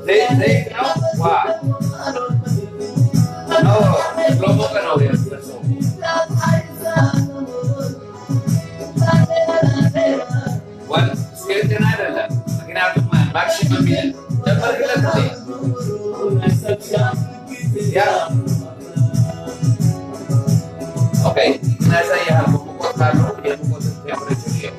They, they know what? No, Lobo Canoe. Well, ስኬትን አይደለም። ምክንያቱም ማክሲመም ጀመርክለት እንዴ? ያ ኦኬ፣ እናሳያለሁ። ሙቀት ካለው የሙቀት ቴምፕሬቸር ይኸው።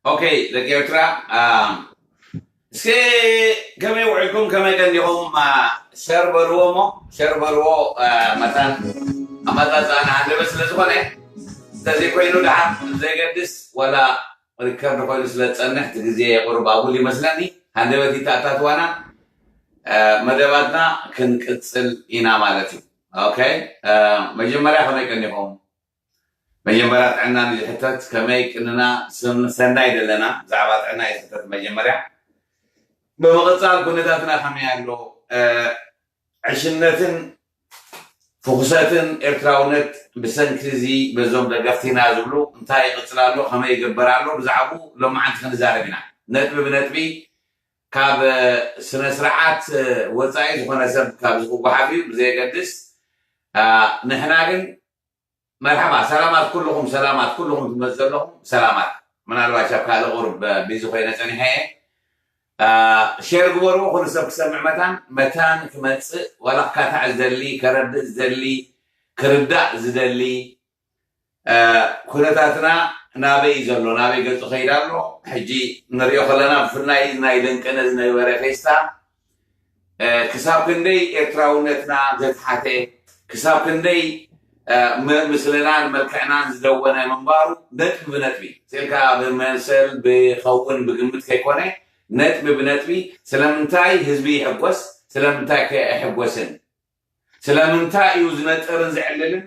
ኦኬ፣ ደቂ ኤርትራ፣ እስኪ ከመይ ውዒልኩም? ከመይ ቀኒኹም? ሸር በልዎ እሞ፣ ሸር በልዎ። መታን ኣመጻጽኣና ሃንደበት ስለ ዝኾነ፣ እንተዘይኮይኑ ደሓን ዘይገድስ፣ ዋላ ሪከርድ ኮይኑ ስለ ዝጸንሕ፣ እቲ ግዜ ቁሩብ ኣጉል ይመስለኒ። ሃንደበት ይተኣታትዋና፣ መደባትና ክንቅጽል ኢና ማለት እዩ። ኦኬ፣ መጀመርያ ከመይ ቀኒኹም? መጀመርያ ጥዕና ንዝሕተት፣ ከመይ ቅንና? ስም ሰናይ ደለና፣ ብዛዕባ ጥዕና ይሕተት መጀመርያ። ብምቕጻል ኩነታትና ከመይ ኣሎ? ዕሽነትን ፍኹሰትን ኤርትራውነት ብሰንኪ እዚ በዞም ደገፍቲና ዝብሉ እንታይ ይቕጽል ኣሎ? ከመይ ይግበር ኣሎ? ብዛዕባኡ ሎማዓንቲ ክንዛረብ ኢና። ነጥቢ ብነጥቢ ካብ ስነ ስርዓት ወጻኢ ዝኾነ ሰብ ካብ ዝጉሓፍ እዩ ብዘየገድስ። ንሕና ግን መርሓባ፣ ሰላማት ኩልኹም፣ ሰላማት ኩልኹም ትመጽእ ዘለኹም ሰላማት። ምናልባት ኣብ ካልእ ቁሩብ ቢዚ ኮይነ ጸኒሐ እየ። ሼር ግበርዎ፣ ኩሉ ሰብ ክሰምዕ መታን መታን ክመጽእ፣ ዋላ ክካታዕ ዝደሊ፣ ከረድእ ዝደሊ፣ ክርዳእ ዝደሊ፣ ኩነታትና ናበይ እዩ ዘሎ፣ ናበይ ገጹ ከይድ ኣሎ። ሕጂ ንሪኦ ከለና ብፍላይ ናይ ለንቀነ ዝነበረ ፌስታ ክሳብ ክንደይ ኤርትራውነትና ዘትሓተ፣ ክሳብ ክንደይ ምስልናን መልክዕናን ዝደወነ ምንባሩ ነጥቢ ብነጥቢ ስልካ ብመሰል ብኸውን ብግምት ከይኮነ ነጥቢ ብነጥቢ ስለምንታይ ህዝቢ ይሕጎስ፣ ስለምንታይ ከ ኣይሕጎስን፣ ስለምንታይ እዩ ዝነጥርን ዝዕልልን፣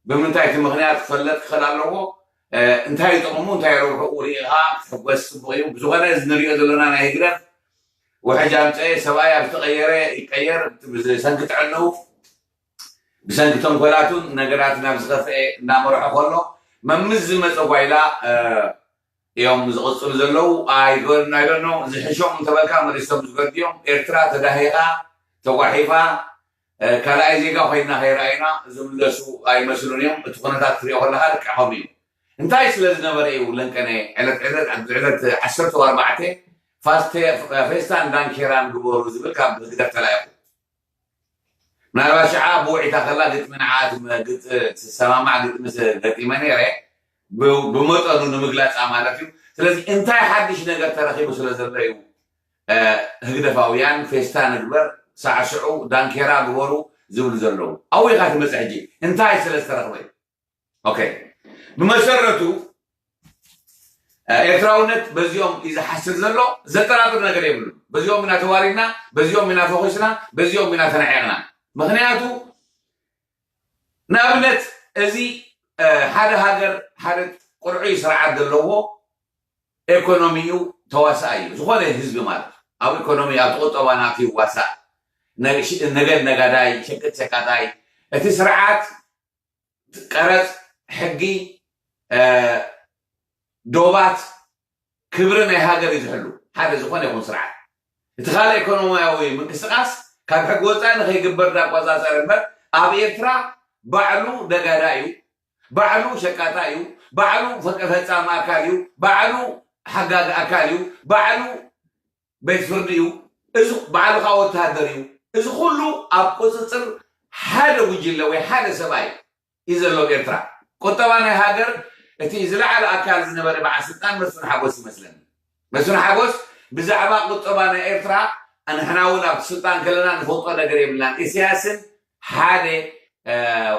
ብምንታይ እቲ ምኽንያት ክፈለጥ ክኽእል ኣለዎ፣ እንታይ እዩ ጥቕሙ፣ እንታይ ረብሕኡ ርኢኻ ክትሕጎስ ጽቡቕ እዩ። ብዝኾነ እዚ ንሪኦ ዘለና ናይ ህግደፍ ውሕጅ ኣምፀኤ ሰብኣይ ኣብ ዝተቐየረ ይቀየር ብሰንኪ ጥዕንኡ ብሰንኪ ተንኮላቱን ነገራት ናብ ዝኸፍአ እናመርሖ ከሎ መምስ ዝመፀ ጓይላ እዮም ዝቕፅሉ ዘለዉ። ኣይገርም ኣይደኖ ዝሕሾም እንተበልካ መሪሶም ዝገድዮም ኤርትራ ተዳሂኻ ተጓሒፋ ካልኣይ ዜጋ ኮይና ከይረኣዩና ዝምለሱ ኣይመስሉን እዮም። እቲ ኩነታት ክትሪኦ ከለካ ልክዕ ከምኡ እዩ። እንታይ ስለ ዝነበረ እዩ ለንቀነ ዕለት ዕለት ዕለት ዓሰርተ ኣርባዕተ ፋስተ ፌስታን ዳንኬራን ግበሩ ዝብል ካብ ህግደፍ ተላኢኹ። ምናልባት ሽዓ ብውዒታ ከላ ግጥሚ ንዓ ትሰማማዕ ግጥሚ ገጢመ ነይረ ብመጠኑ ንምግላፃ ማለት እዩ። ስለዚ እንታይ ሓድሽ ነገር ተረኪቡ ስለ ዘሎ እዩ ህግደፋውያን ፌስታ ንግበር፣ ሳዕስዑ፣ ዳንኬራ ግበሩ ዝብሉ ዘለዉ። ኣብኡ ኢኻ ትመፅእ ሕጂ እንታይ ስለ ዝተረክበ እዩ። ኦኬ፣ ብመሰረቱ ኤርትራውነት በዚኦም እዩ ዝሓስር ዘሎ፣ ዘጠራጥር ነገር የብሉ። በዚኦም ኢና ተዋሪድና፣ በዚኦም ኢና ፈኺስና፣ በዚኦም ኢና ተናዒቕና። ምክንያቱ ንኣብነት እዚ ሓደ ሃገር ሓደ ቁርዑይ ስርዓት ዘለዎ ኤኮኖሚኡ ተዋሳኣይ እዩ። ዝኾነ ህዝቢ ማለት ኣብ ኤኮኖሚ ኣብ ቁጠባ ናቱ ይዋሳእ። ነገድ ነጋዳይ፣ ሸቅጥ ሸቃጣይ፣ እቲ ስርዓት ቀረጽ፣ ሕጊ፣ ዶባት፣ ክብሪ ናይ ሃገር እዩ ዝሕሉ ሓደ ዝኾነ ይኹን ስርዓት። እቲ ካልእ ኤኮኖሚያዊ ምንቅስቃስ ካብ ሕጊ ወፃኢ ንኸይግበር ዳቆፃፀር እምበር ኣብ ኤርትራ ባዕሉ ደጋዳ እዩ፣ ባዕሉ ሸቃጣ እዩ፣ ባዕሉ ፈቀ ፈጻሚ ኣካል እዩ፣ ባዕሉ ሓጋጊ ኣካል እዩ፣ ባዕሉ ቤት ፍርዲ እዩ፣ እዚ ባዕሉ ከዓ ወተሃደር እዩ። እዚ ኩሉ ኣብ ቁፅፅር ሓደ ጉጅለ ወይ ሓደ ሰብኣይ እዩ ዘሎ ኣብ ኤርትራ። ቁጠባ ናይ ሃገር እቲ ዝለዓለ ኣካል ዝነበረ በዓል ስልጣን መስፍን ሓጎስ ይመስለኒ። መስፍን ሓጎስ ብዛዕባ ቁጠባ ናይ ኤርትራ ንሕና እውን ኣብ ስልጣን ከለና ንፈልጦ ነገር የብልናን። ኢሳያስን ሓደ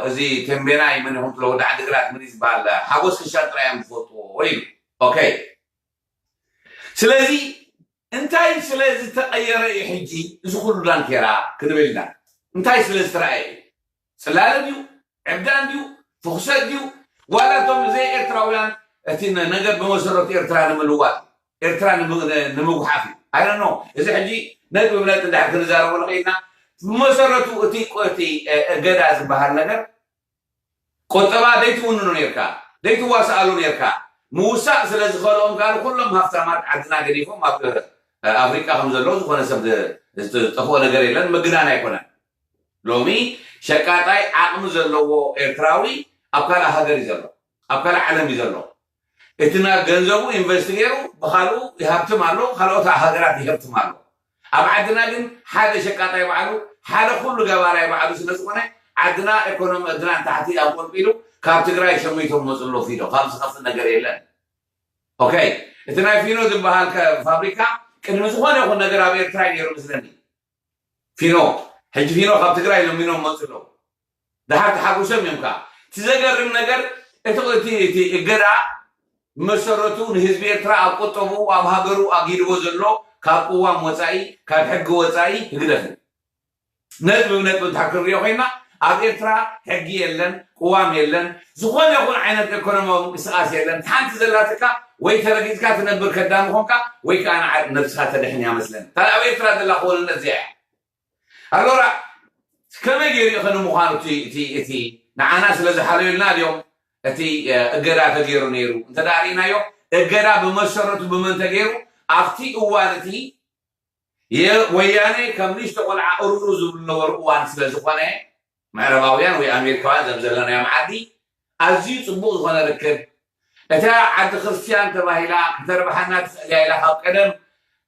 እዚ ተንቤናይ መን ይኹም ትለ ወዲ ዓዲግራት ምን ዝበሃል ሓጎስ ክሻን ጥራይ እዮም ዝፈልጥዎ ኢሉ። ኦኬ፣ ስለዚ እንታይ ስለ ዝተቐየረ እዩ ሕጂ እዚ ኩሉ ዳንኬራ ክንብል ኢና? እንታይ ስለ ዝተረኣየ እዩ? ጽላለ ድዩ? ዕብዳን ድዩ? ፍኹሰት ድዩ? ዋላ እቶም ዘይኤርትራውያን እቲ ነገር ብመሰረቱ ኤርትራ ንምልዋጥ ኤርትራ ንምጉሓፍ እዩ። ኣይ ዶንት ኖ። እዚ ሕጂ ነጥቢ ብነጥቢ እንድሕር ክንዛረበሉ ኽኢልና ብመሰረቱ እቲ እቲ እገዳ ዝበሃል ነገር ቁጠባ ደይትውንኖ ነርካ፣ ደይትዋስኣሉ ነርካ። ምውሳእ ስለ ዝኸልኦም ካሉ ኩሎም ሃፍታማት ዓድና ገዲፎም ኣብ ኣፍሪቃ ከም ዘለዉ ዝኾነ ሰብ ዝጠፍኦ ነገር የለን። ምግናን ኣይኮነን። ሎሚ ሸቃጣይ ዓቕሚ ዘለዎ ኤርትራዊ ኣብ ካልእ ሃገር እዩ ዘሎ፣ ኣብ ካልእ ዓለም እዩ ዘሎ። እቲ ናብ ገንዘቡ ኢንቨስት ገይሩ ብካልኡ ይሃብትም ኣሎ፣ ካልኦት ሃገራት ይሃብትም ኣሎ። ኣብ ዓድና ግን ሓደ ሸቃጣይ ባዕሉ ሓደ ኩሉ ገባራይ ባዕሉ ስለ ዝኾነ ዓድና ኢኮኖሚ ዕድና ንታሕቲ ኣንቆልቂሉ ካብ ትግራይ ሸሚቶም መፅሎ ፊዶ ካብ ዝኸፍል ነገር የለን። ኦኬ፣ እቲ ናይ ፊኖ ዝበሃል ከ ፋብሪካ ቅድሚ ዝኾነ ይኹን ነገር ኣብ ኤርትራ እዩ ነይሩ ምስለኒ። ፊኖ ሕጂ ፊኖ ካብ ትግራይ ለሚኖም መፅሎ ድሓር ተሓጉሶም እዮም። ከዓ እቲ ዘገርም ነገር እቲ እቲ እቲ እገዳ መሰረቱ ንህዝቢ ኤርትራ ኣብ ቁጠቡ ኣብ ሃገሩ ኣጊድዎ ዘሎ ካብ ቅዋም ወፃኢ ካብ ሕጊ ወፃኢ ህግደፍ እዩ። ነጥቢ ብነጥቢ እንድሕር ክንሪኦ ኮይና ኣብ ኤርትራ ሕጊ የለን፣ ቅዋም የለን፣ ዝኾነ ይኹን ዓይነት ኢኮኖሚያዊ ምንቅስቃስ የለን። ሓንቲ ዘላትካ ወይ ተረጊፅካ ትነብር ከዳሚ ኾንካ ወይ ከዓ ንዓ- ነብስኻ ተድሕን እያ መስለኒ። እታ ኣብ ኤርትራ ዘላ ክወንነት እዚኣ እያ። ኣሎራ ከመይ ገይሩ እዩ ኸ ንምዃኑ እቲ እቲ እቲ ንዓና ስለ ዝሓለዩልና ድዮም እቲ እ፣ እገዳ ተገይሩ ነይሩ? እንተ ደኣ ርኢናዮ እገዳ ብመሰረቱ ብመን ተገይሩ? ኣብቲ እዋን እቲ የ- ወያነ ከም ንእሽቶ ቆልዓ እሩሩ ዝብሉ ነበሩ እዋን ስለ ዝኾነ ምዕራባውያን ወይ ኣሜሪካውያን ዘም ዘለናዮም ዓዲ ኣዝዩ ፅቡቕ ዝኾነ ርክብ እታ ዓዲ ክርስትያን ተባሂላ ከተርብሓና ትኽእል እያ ኢላ ካብ ቀደም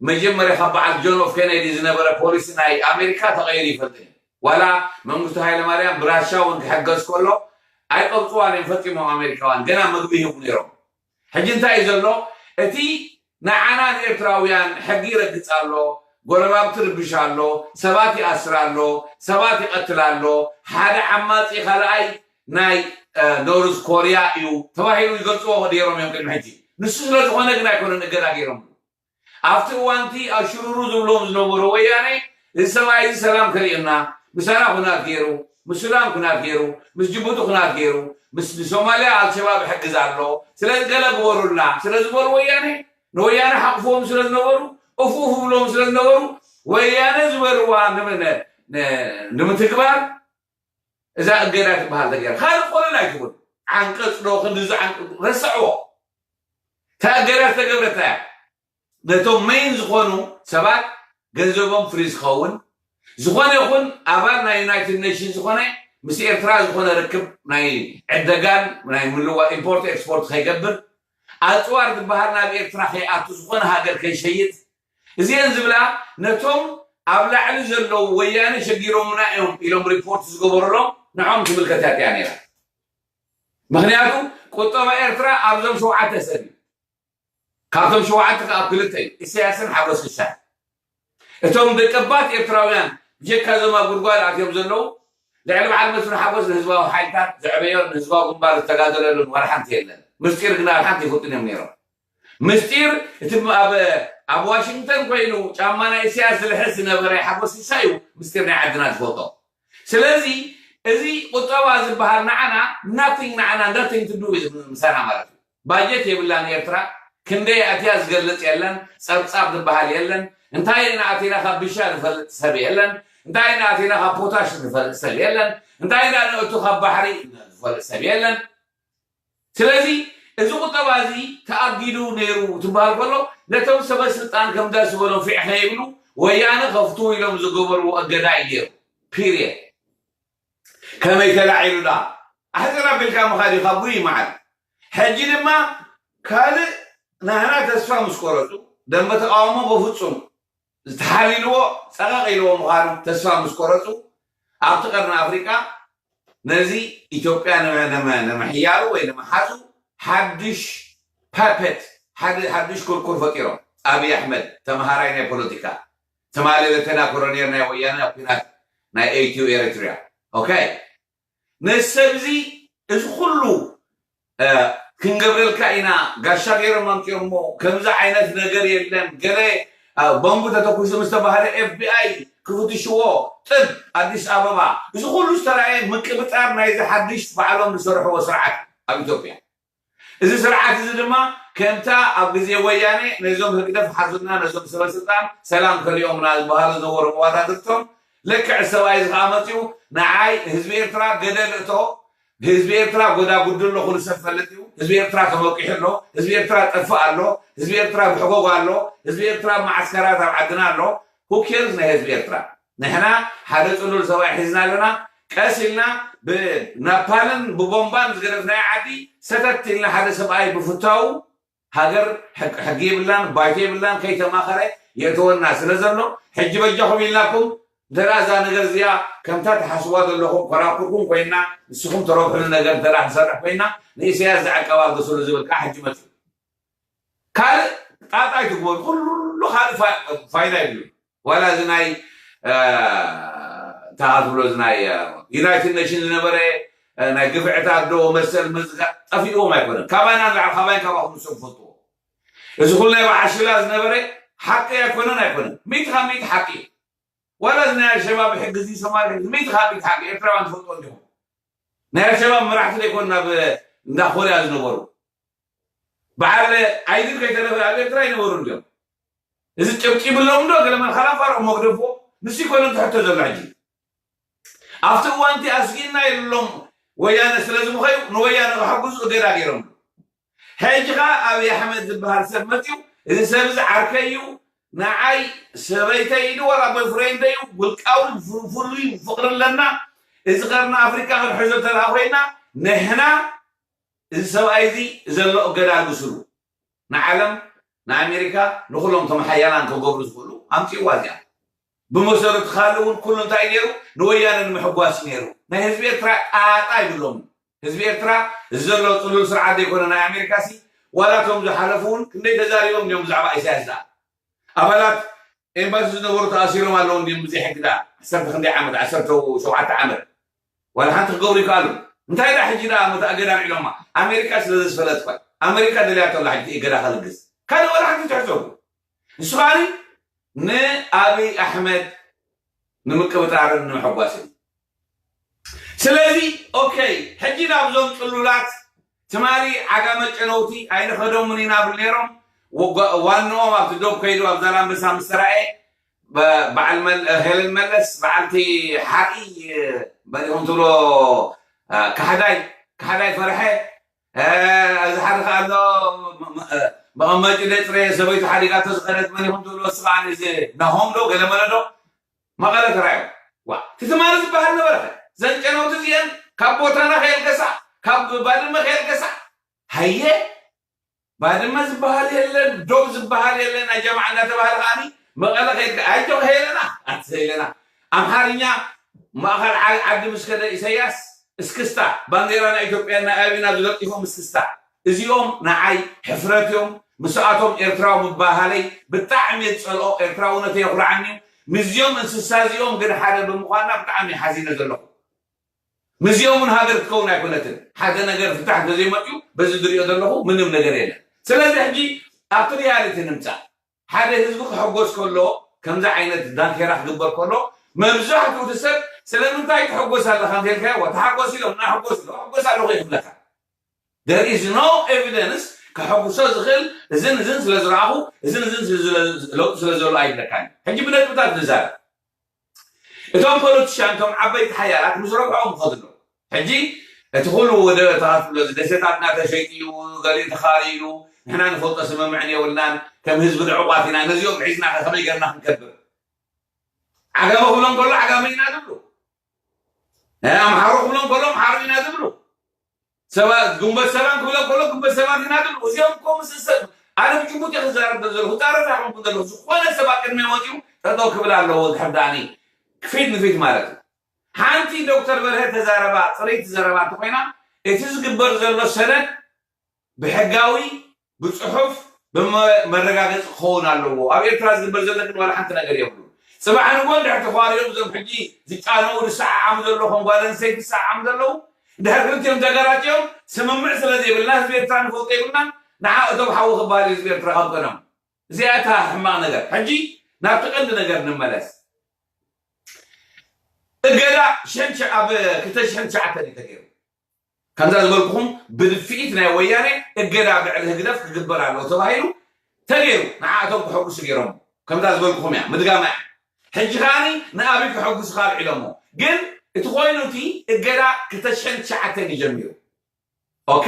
መጀመርያ ካብ በዓል ጆን ኦፍ ኬነዲ ዝነበረ ፖሊሲ ናይ ኣሜሪካ ተቐይሩ ይፈልጥን እዩ። ዋላ መንግስቱ ሃይለማርያም ብራሻ እውን ክሕገዝ ከሎ ኣይቀብፅዋን እዮም ፈፂሞም ኣሜሪካውያን ገና ምግቢ ይህቡ ነይሮም። ሕጂ እንታይ እዩ ዘሎ? እቲ ንዓና ንኤርትራውያን ሕጊ ይረግፅ ኣሎ፣ ጎረባብቲ ርብሽ ኣሎ፣ ሰባት ይኣስር ኣሎ፣ ሰባት ይቐትል ኣሎ፣ ሓደ ዓማፂ ካልኣይ ናይ ኖርዝ ኮርያ እዩ ተባሂሉ ይገልፅዎ ነይሮም እዮም ቅድሚ ሕጂ። ንሱ ስለ ዝኾነ ግን ኣይኮነን እገዳ ገይሮም። ኣብቲ እዋንቲ ኣሽሩሩ ዝብሎም ዝነበሩ ወያነ እዚ ሰብኣይ እዚ ሰላም ከርእየና ምሳና ኩናት ገይሩ ምስ ሱዳን ኩናት ገይሩ ምስ ጅቡቲ ኩናት ገይሩ ምስ ሶማልያ ኣልሸባብ ይሕግዝ ኣሎ ስለዚ ገለ ግበሩልና ስለ ዝበሉ ወያነ ንወያነ ሓቕፍዎም ስለ ዝነበሩ እፉፍ ብሎም ስለ ዝነበሩ ወያነ ዝበልዋ ንምትግባር እዛ እገዳ ትበሃል ተገይራ ካልእ ቆለል ኣይትኹን ዓንቀፅ ዶ ክንድዚ ዓንቀፅ ረስዕዎ እታ እገዳ ዝተገብረታ እያ ነቶም መይን ዝኾኑ ሰባት ገንዘቦም ፍሪ ዝኸውን ዝኾነ ይኹን ኣባል ናይ ዩናይትድ ኔሽን ዝኾነ ምስ ኤርትራ ዝኾነ ርክብ ናይ ዕደጋን ናይ ምልዋ ኢምፖርት ኤክስፖርት ከይገብር ኣፅዋር ዝበሃል ናብ ኤርትራ ከይኣቱ ዝኾነ ሃገር ከይሸይጥ እዚአን ዝብላ ነቶም ኣብ ላዕሊ ዘለዉ ወያነ ሸጊሮምና እዮም ኢሎም ሪፖርት ዝገበሩሎም ንዖም ትምልከት እያ ነይራ ምክንያቱ ቁጠባ ኤርትራ ኣብዞም ሸውዓተ ሰብ እዩ ካብቶም ሸውዓተ ከኣ ኣብ ክልተ እዩ፣ ኢሳያስን ሓጎስ ክሻን። እቶም ደቀባት ኤርትራውያን ብጀካ እዞም ኣብ ጉድጓድ ኣትዮም ዘለዉ፣ ልዕሊ በዓል መስፍን ሓጎስ ንህዝባዊ ሓይልታት ዘዕበዮ ንህዝባዊ ግንባር ዝተጋደለሉን ዋላ ሓንቲ የለን። ምስጢር ግና ሓንቲ ይፈልጡን እዮም ነይሮም። ምስጢር እቲ ኣብ ኣብ ዋሽንግተን ኮይኑ ጫማ ናይ ኢሳያስ ዝልሕስ ዝነበረ ሓጎስ ክሻ እዩ ምስጢር ናይ ዓድና ዝፈልጦ። ስለዚ እዚ ቁጠባ ዝበሃል ንዓና nothing ንዓና nothing to do with ምሳና ማለት እዩ። ባጀት የብላን ኤርትራ ክንደይ ኣትያ ዝገልጽ የለን ጸብጻብ ዝበሃል የለን እንታይ ኢና ኣቲና ካብ ብሻ ዝፈልጥ ሰብ የለን እንታይ ኢና ኣቲና ካብ ፖታሽ ዝፈልጥ ሰብ የለን እንታይ ኢና ንእቱ ካብ ባሕሪ ዝፈልጥ ሰብ የለን ስለዚ እዚ ቁጠባ እዚ ተኣጊዱ ነይሩ ትበሃል ከሎ ነቶም ሰበ ስልጣን ከም ደስ ዝበሎም ፊዕ ከይብሉ ወያነ ከፍቱ ኢሎም ዝገበርዎ እገዳ እዩ ነይሩ ፒሪየድ ከመይ ተላዒሉ ዳ ኣሕፅር ኣቢልካ ምኻድ እዩ ካብ ጉይ መዓል ሕጂ ድማ ካልእ ናህና ተስፋ ምስ ቆረፁ ደንበ ተቃውሞ በፍፁም ዝተሓሊልዎ ፀቐቕ ኢልዎ ምዃኑ ተስፋ ምስ ቆረፁ ኣብቲ ቀርኒ ኣፍሪቃ ነዚ ኢትዮጵያ ንምሕያሉ ወይ ንምሓዙ ሓድሽ ፓፐት ሓድሽ ኩርኩር ፈጢሮም ኣብይ ኣሕመድ ተምሃራይ ናይ ፖለቲካ ትማሊ ለተና ኮሎኔል ናይ ወያነ ኣብ ኩናት ናይ ኢትዮ ኤሪትሪያ ኦኬ ነዚ ሰብ እዚ እዚ ኩሉ ክንገብረልካ ኢና ጋሻ ገይሮም ኣምፅኦሞ ከምዚ ዓይነት ነገር የለን ገለ ቦምቡ ተተኩሱ ምስ ተባህለ ኤፍቢኣይ ክፍትሽዎ ጥብ ኣዲስ ኣበባ እዚ ኩሉ ዝተረኣየ ምቅብጣር ናይዚ ሓድሽ ባዕሎም ዝሰርሕዎ ስርዓት ኣብ ኢትዮጵያ እዚ ስርዓት እዚ ድማ ከምታ ኣብ ግዜ ወያነ ነዞም ህግደፍ ሓዙና ነዞም ሰበስልጣን ሰላም ከሊኦምና ዝበሃሉ ዝነበሩ መዋዳድርቶም ልክዕ ሰብኣይ እዚ ከዓ መፂኡ ንዓይ ህዝቢ ኤርትራ ገደል እቶ ህዝቢ ኤርትራ ጎዳጉዲ ኣሎ ኩሉ ሰብ ፈልጥ እዩ ህዝቢ ኤርትራ ተመቂሑ ኣሎ ህዝቢ ኤርትራ ጠፍእ ኣሎ ህዝቢ ኤርትራ ብሕጎግ ኣሎ ህዝቢ ኤርትራ መዓስከራት ኣብ ዓድና ኣሎ who cares ናይ ህዝቢ ኤርትራ ንሕና ሓደ ፅሉል ሰብኣይ ሒዝና ኣለና ቀስ ኢልና ብናፓልን ብቦምባን ዝገደፍናዮ ዓዲ ሰተት ኢልና ሓደ ሰብኣይ ብፍታዉ ሃገር ሕጊ የብላን ባይቶ የብላን ከይተማኸረ የእተወና ስለ ዘሎ ሕጂ በጃኹም ኢልናኩም እንተ እዛ ነገር እዚኣ ከምታ ትሓስዋ ዘለኹም ኮራኩርኩም ኮይና፣ ንስኹም ተረብሕሉ ነገር እንተ ክንሰርሕ ኮይና፣ ንኢሳያስ ዝዕቀብ ኣልግስሉ ዝብል ከዓ ሕጂ መፅኡ። ካልእ ጣጣ ኣይትግበሩ፣ ኩሉ ካልእ ፋይዳ ይብሉ። ዋላ እዚ ናይ እንታይ ትብሎ፣ እዚ ናይ ዩናይትድ ኔሽን ዝነበረ ናይ ግፍዕታት ዶ መሰል መዝጋ ጠፊእዎም ኣይኮነን። ካባና ንላዕሊ፣ ካባይ ካባኹም ንሶም ፈልጥዎ። እዚ ኩሉ ናይ በዓል ሽላ ዝነበረ ሓቂ ኣይኮነን፣ ኣይኮነን፣ ሚእቲ ካብ ሚእቲ ሓቂ እዩ። ዋላ እዚ ናይ ኣልሸባብ ሕጊ እዚ ሶማል ሕጊ ሚእቲ ካብ ሚእቲ ሓቂ፣ ኤርትራውያን ትፈልጦ እንዲኹም። ናይ ኣልሸባብ መራሕቲ ዘይኮኑ ናብ እንዳ ኮርያ ዝነበሩ በዓል ኣይድር ከይተረፈ ኣብ ኤርትራ ይነበሩ እንዲዮም። እዚ ጭብጢ ይብሎም ዶ ገለ መልካ ላፋር መግደፎ ንሱ ይኮነ ትሕቶ ዘሎ። ሕጂ ኣብቲ እዋንቲ ኣስጊና የሎም ወያነ ስለ ዝምኸዩ ንወያነ ክሕግዙ እገዳ ገይሮም። ሕጂ ኸዓ ኣብይ ኣሕመድ ዝበሃል ሰብ መፅዩ፣ እዚ ሰብ እዚ ዓርከይ እዩ፣ ንዓይ ሰበይተይ ኢሉ ዋላ ቦይፍሬንደይ እዩ፣ ውልቃዊ ፍሉይ ፍቅሪ ኣለና፣ እዚ ቀርኒ ኣፍሪካ ክንሕዞ ተላ ኮይና ንሕና እዚ ሰብኣይ እዚ ዘሎ እገዳ ኣልግስሉ። ንዓለም ንኣሜሪካ ንኩሎም ቶም ሓያላን ክገብሩ ዝኽእሉ ኣምፅእዋ እዚኣ። ብመሰረቱ ካልእ እውን ኩሉ እንታይ ነይሩ ንወያነ ንምሕጓስ ነይሩ። ናይ ህዝቢ ኤርትራ ጣጣ ይብሎም። ህዝቢ ኤርትራ እዚ ዘሎ ፅሉል ስርዓት ዘይኮነ ናይ ኣሜሪካ ሲ ዋላ ቶም ዝሓለፉ እውን ክንደይ ተዛሪቦም እዮም ብዛዕባ ኢሳያስ ዳ ኣባላት ኤምባሲ ዝነበሩ ተኣሲሮም ኣለዉ እንዲም ብዘይ ሕጊ ዳ ዓሰርተ ክንደይ ዓመት ዓሰርተ ሸውዓተ ዓመት ዋላ ሓንቲ ክገብሩ ይከኣሉ። እንታይ ዳ ሕጂ ዳ መተኣገዳ ንዒሎማ ኣሜሪካ ስለ ዘስፈለት እኳ ኣሜሪካ ደልያቶ ኣላ ሕጂ እገዳ ከልግስ ካልእ ዋላ ሓንቲ ትሕሰቡ። ንሱ ከዓኒ ንኣብይ ኣሕመድ ንምቅብጣርን ንምሕጓስን። ስለዚ ኦኬ ሕጂ ናብዞም ጥሉላት ትማሊ ዓጋመ ጨነውቲ ኣይንኸዶምን ኢና ብል ነይሮም። ዋንኦም ኣብቲ ዶብ ከይዱ ኣብ ዛላንበሳ ምስ ተራእየ በዓል ሄለን መለስ በዓልቲ ሓርኢ በሊኹም ትብሎ ካሕዳይ ካሕዳይ ፈርሐ እዚ ሓደ ከኣ ኣሎ መቐመጢ ደፅረ ሰበይቱ ሓዲጋቶ ዝኸደት መን ይኹም ትብሎ እሱ ከዓኒ እዚ ናሆም ዶ ገለመለ ዶ መቐለ ተራዮ ዋ እቲ ትማሊ ዝበሃል ነበረ ዘንጨነውቲ እዚአን ካብ ቦታና ከየልገሳ ካብ ባድመ ከየልገሳ ሃየ ባድመ ዝበሃል የለን ዶብ ዝበሃል የለን ኣጀማዓ እናተባሃለ ከዓኒ መቐለ ከይድካ ኣይቶ ከየለና ኣቲ ዘይለና ኣምሓርኛ ማእኸል ዓዲ ምስ ከደ ኢሳያስ እስክስታ ባንዴራ ናይ ኢትዮጵያ ናይ ኣቢና ዝለጢፎም እስክስታ እዚኦም ንዓይ ሕፍረት እዮም ምስኣቶም ኤርትራዊ ምባሃለይ ብጣዕሚ የፀልኦ ኤርትራውነተይ የኩርዓኒ እዩ ምስዚኦም እንስሳ እዚኦም ግን ሓደ ብምኳና ብጣዕሚ ሓዚነ ዘለኹ ምስዚኦም እውን ሃገር ክትከውን ኣይኮነትን ሓደ ነገር ፍታሕ እንተዘይመፅኡ በዚ ዝሪኦ ዘለኹ ምንም ነገር የለን ስለዚ ሕጂ ኣብቲ ሪያሊቲ ንምፃእ ሓደ ህዝቢ ክሕጎስ ከሎ ከምዚ ዓይነት ዳንኬራ ክግበር ከሎ መብዛሕትኡ እቲ ሰብ ስለምንታይ ትሕጎስ ኣለካ እንተልካዮ ተሓጎስ ኢሎም ናሕጎስ ኢሎ ሕጎስ ኣለኹ ይብለካ there is no evidence ከሐጉሶ ዝኽእል እዝን እዝን ስለ ዝረኣኹ እዝን እዝን ለውጢ ስለ ዘሎ ኣይብለካን ሕጂ ብነጥብታት ንዛረብ እቶም ፖለቲሽያን እቶም ዓበይቲ ሓያላት ምስ ረብሖም ይኸዱ ኣለዉ ሕጂ እቲ ኩሉ ወደ ተኻትሎ ደሴታትና ተሸይጡ እዩ ገሊኡ ተኻሪዩ ንሕና ንፈልጦ ስምምዕን የብልናን ከም ህዝቢ ንዕቋት ኢና ነዚኦም ሒዝና ከመይ ገርና ክንከብር ዓጋመ ክብሎም ከሎ ዓጋመ ኢና ዝብሉ ኣምሓሩ ክብሎም ከሎ ኣምሓሩ ኢና ዝብሉ ሰባት ግንቦት ሰባት ክብሎም ከሎ ግንቦት ሰባት ኢና ዝብሉ እዚኦም እኮ ምስ ሰብ ኣነ ብጭቡጥ ክዛረብ ዘለኹ ዛረብ ኣይኮንኩ ዘለኹ ዝኾነ ሰባት ቅድሚ ወፂኡ ጠጠው ክብል ኣለዎ ዝሕዳኒ ፊት ንፊት ማለት እዩ ሓንቲ ዶክተር በርሀ ተዛረባ ፅሬት ዘረባ እንተኮይና እቲ ዝግበር ዘሎ ሰነድ ብሕጋዊ ብፅሑፍ መረጋገፂ ክኸውን ኣለዎ ኣብ ኤርትራ ዝግበር ዘሎ ግን ዋላ ሓንቲ ነገር የብሉ ፅባሕ ንጎ እንድሕር ተኳሪዮም እዞም ሕጂ ዝጫነው ዝሰዓዓሙ ዘለኹም ጓል ኣንስተይቲ ዝሰዓዓሙ ዘለዉ ድሕር ክልቲኦም ተገራጭዮም ስምምዕ ስለ ዘይብልና ህዝቢ ኤርትራ ንፈልጦ ይብልና ንዓ እቶም ሓዊ ክበሃል ህዝቢ ኤርትራ ካብ ቀደም እዚኣ እታ ሕማቕ ነገር ሕጂ ናብቲ ቀንዲ ነገር ንመለስ እገዳ ሸንሸ ኣብ ክልተ ሽሕን ትሽዓተን እዩ ተገይሩ ከምዛ ዝበልኩኹም ብድፍኢት ናይ ወያነ እገዳ ብዕሊ ህግደፍ ክግበር ኣለዎ ተባሂሉ ተገይሩ ንዓእቶም ክሕጉሱ ገይሮም ከምዛ ዝበልኩኹም እያ ምድጋማ እያ ሕጂ ከዓኒ ንኣብይ ክሕጉሱ ካብ ዒሎሞ ግን እቲ ኮይኑ እቲ እገዳ ክልተ ሽሕን ትሽዓተን እዩ ጀሚሩ ኦኬ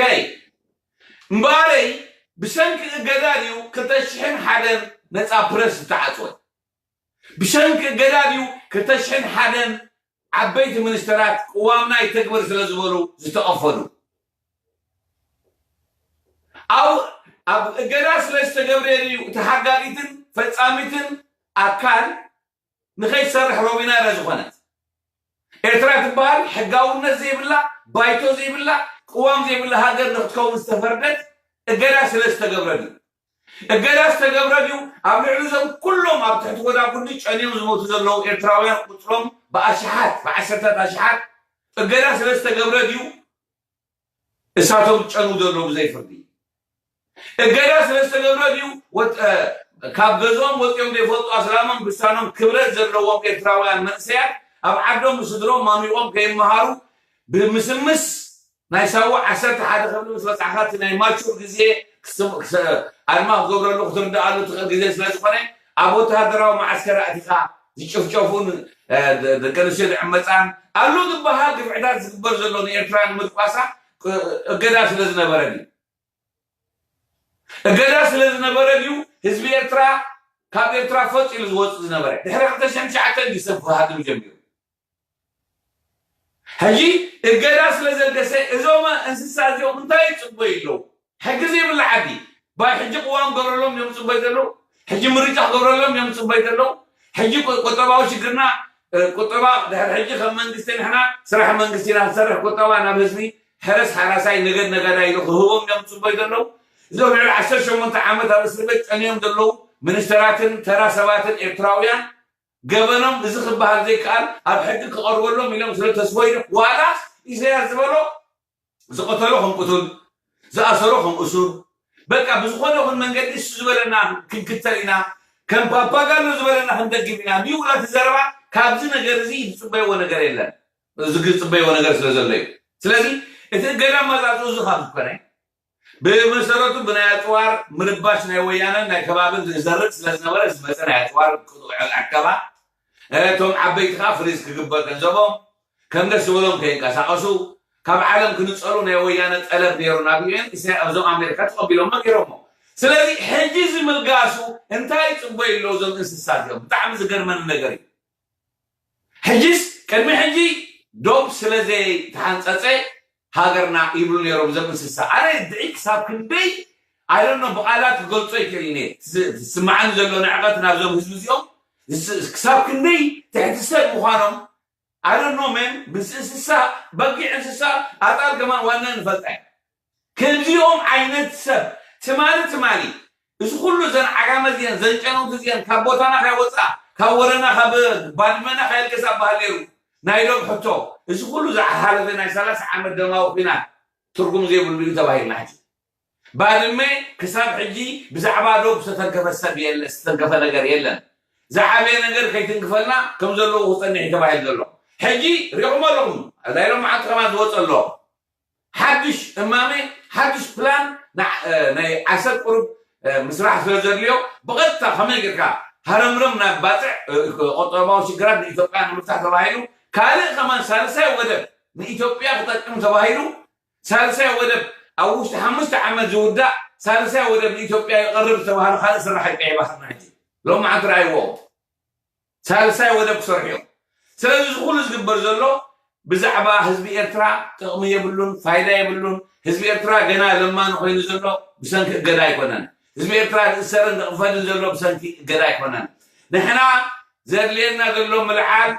እምበኣረይ ብሰንኪ እገዳ ድዩ ክልተ ሽሕን ሓደን ነፃ ፕረስ ዝተዓፅወ ብሰንኪ እገዳ ድዩ ክልተ ሽሕን ሓደን ዓበይቲ ሚኒስተራት ቅዋምና ይተግበር ስለ ዝበሉ ዝተቐፈሉ ኣብ ኣብ እገዳ ስለ ዝተገብረ ድዩ እቲ ሓጋጊትን ፈፃሚትን ኣካል ንኸይትሰርሕ ሮቢናረ ዝኾነት ኤርትራ ትበሃል ሕጋውነት ዘይብላ፣ ባይቶ ዘይብላ፣ ቅዋም ዘይብላ ሃገር ንክትከውን ዝተፈርደት እገዳ ስለ ዝተገብረ ድዩ? እገዳ ዝተገብረ ድዩ? ኣብ ልዕሊ እዞም ኩሎም ኣብ ትሕቲ ጎዳጉዲ ጨንዮም ዝሞቱ ዘለዉ ኤርትራውያን ቁፅሮም ብኣሽሓት ብዓሰርታት ኣሽሓት እገዳ ስለ ዝተገብረ ድዩ እሳቶም ጨኑ ዘለዉ ብዘይ ፍርዲ? እገዳ ስለ ዝተገብረ ድዩ ወጥ- እ፣ ካብ ገዝኦም ወፂኦም ዘይፈልጡ ኣስላሞም ብሳኖም ክብረት ዘለዎም ኤርትራውያን መንእሰያት ኣብ ዓዶም ብስድሮም ማሚቖም ከይመሃሩ ብምስምስ ናይ ሳዋ ዓሰርተ ሓደ ክፍሊ ምስ በጻሕካ እቲ ናይ ማቹር ግዜ ክስ- ክስ- ኣድማ ክገብረሉ ክትርድኣሉ ትኽእል ግዜ ስለ ዝኾነ ኣብ ወተሃደራዊ መዓስከር ኣእቲኻ ዝጭፍጨፉን እ፣ ደ- ደቂ ኣንስትዮ ዝዕመፃን ኣሎ ዝበሃል ግፍዕታት ዝግበር ዘሎ ንኤርትራ ንምድቋሳ እ- እገዳ ስለ ዝነበረ ድዩ? እገዳ ስለ ዝነበረ ድዩ ህዝቢ ኤርትራ ካብ ኤርትራ ፈፂሉ ዝወፅእ ዝነበረ? ድሕሪ ክልተ ሽሕን ትሽዓተን ድዩ ሰብ ክሃድም ጀሚሩ? ሕጂ እገዳ ስለ ዘልገሰ እዞም እንስሳ እዚኦም እንታይ ይፅበዩ ኣለዉ? ሕጊ ዘይብላ ዓዲ ባይ ሕጂ ቅዋም ገብረሎም እዮም ፅበዩ ዘለዉ። ሕጂ ምርጫ ክገብረሎም እዮም ፅበዩ ዘለዉ። ሕጂ ቁ- ቁጠባዊ ሽግርና እ፣ ቁጠባ ድሕሪ ሕጂ ከም መንግስቲ ንሕና ስራሕ መንግስቲ ኢና ንሰርሕ፣ ቁጠባ ናብ ህዝቢ ሕረስ ሓራሳይ ነገድ ነጋዳይ ኢሉ ክህቦም እዮም ፅበዩ ዘለዉ። እዞም ልዕሊ ዓሰርተ ሸሞንተ ዓመት ኣብ እስር ቤት ጨንዮም ዘለዉ ሚኒስተራትን ተራ ሰባትን ኤርትራውያን ገበኖም እዚ ክበሃል ዘይከኣል ኣብ ሕጊ ክቐርበሎም ኢሎም ስለ ተስፈይዶም ዋላ ኢሳያስ ዝበሎ ዝቐተሎ ከም ቅቱል ዝኣሰሮ ከም እሱር በቃ ብዝኾነ ይኹን መንገዲ እሱ ዝበለና ክንክተል ኢና ከም ፓፓጋሎ ዝበለና ክንደግም ኢና ድዩ እቲ ዘረባ ካብዚ ነገር እዚ ዝፅበይዎ ነገር የለን ዝፅበይዎ ነገር ስለ ዘሎ እዩ ስለዚ እቲ እገዳ ኣመፃፅኡ እዚ ካብ ዝኾነ ብመሰረቱ ብናይ ኣፅዋር ምርባሽ ናይ ወያነን ናይ ከባብን ዝዘርግ ስለ ዝነበረ ዝመፀ ናይ ኣፅዋር ኣከባ እቶም ዓበይቲ ከዓ ፍሪዝ ክግበር ገንዘቦም ከም ደስ ዝበሎም ከይንቀሳቀሱ ካብ ዓለም ክንፀሉ ናይ ወያነ ጠለብ ነይሩ ናብ ዩኤን እዞም ኣሜሪካ ተቀቢሎሞ ገይሮሞ ስለዚ ሕጂ ዝምልጋሱ እንታይ ፅበዩ ኣለዉ እዞም እንስሳ እዚኦም ብጣዕሚ ዝገርመኒ ነገር እዩ ሕጂስ ቅድሚ ሕጂ ዶብ ስለ ዘይተሓንፀፀ ሃገርና ይብሉ ነይሮም እዞም እንስሳ ኣነ ድዒ ክሳብ ክንደይ ኣይደኖ ብቃላት ክገልፆ ይክእል ነ ዝስማዓኒ ዘሎ ንዕቀት ናብዞም ህዝቢ እዚኦም ክሳብ ክንደይ ትሕቲ ሰብ ምዃኖም ኣደኖ መን ምስ እንስሳ በጊዕ እንስሳ ኣጣል ከማን ዋና ንፈልጣ ከምዚኦም ዓይነት ሰብ ትማሊ ትማሊ እዚ ኩሉ ዘን ዓጋመ እዚአን ዘን ጨነውቲ እዚአን ካብ ቦታና ካይወፅኣ ካብ ወረና ካብ ባድመና ካየልገሳ በሃል ነይሩ ናይ ዶብ ሕቶ እዚ ኩሉ ዝሓለፈ ናይ ሰላሳ ዓመት ደማዊ ኩናት ትርጉም ዘይብሉ እዩ ተባሂልና ሕጂ ባድመ ክሳብ ሕጂ ብዛዕባ ዶብ ዝተተንከፈ ሰብ የለ ዝተንከፈ ነገር የለን ዝዓበየ ነገር ከይትንክፈልና ከም ዘለዎ ክፀንሕ እዩ ተባሂሉ ዘሎ ሕጂ ሪኹም ኣለኹም ናይ ሎም መዓልቲ ከማን ዝወፀ ኣሎ ሓድሽ እማመ ሓድሽ ፕላን ናይ ዓሰብ ቁሩብ ምስራሕ ስለ ዘድልዮ ብቐጥታ ከመይ ጌርካ ሃረምረም ናብ ባፅዕ ቆጠባዊ ሽግራት ንኢትዮጵያ ንምፍታሕ ተባሂሉ ካልእ ከማን ሳልሳይ ወደብ ንኢትዮጵያ ክጠቅም ተባሂሉ ሳልሳይ ወደብ ኣብ ውሽጢ ሓሙሽተ ዓመት ዝውዳእ ሳልሳይ ወደብ ንኢትዮጵያ ይቐርብ ዝተባህለ ካልእ ስራሕ ኣይቀየባህርና ሕጂ ሎም መዓልቲ ረኣይዎ ሳልሳይ ወደብ ክሰርሑ እዮም። ስለዚ እዚ ኩሉ ዝግበር ዘሎ ብዛዕባ ህዝቢ ኤርትራ ጥቕሚ የብሉን፣ ፋይዳ የብሉን። ህዝቢ ኤርትራ ገና ለማኒ ኮይኑ ዘሎ ብሰንኪ እገዳ ኣይኮነን። ህዝቢ ኤርትራ ዝእሰርን ዝቕፈድን ዘሎ ብሰንኪ እገዳ ኣይኮነን። ንሕና ዘድልየና ዘሎ ምልዓል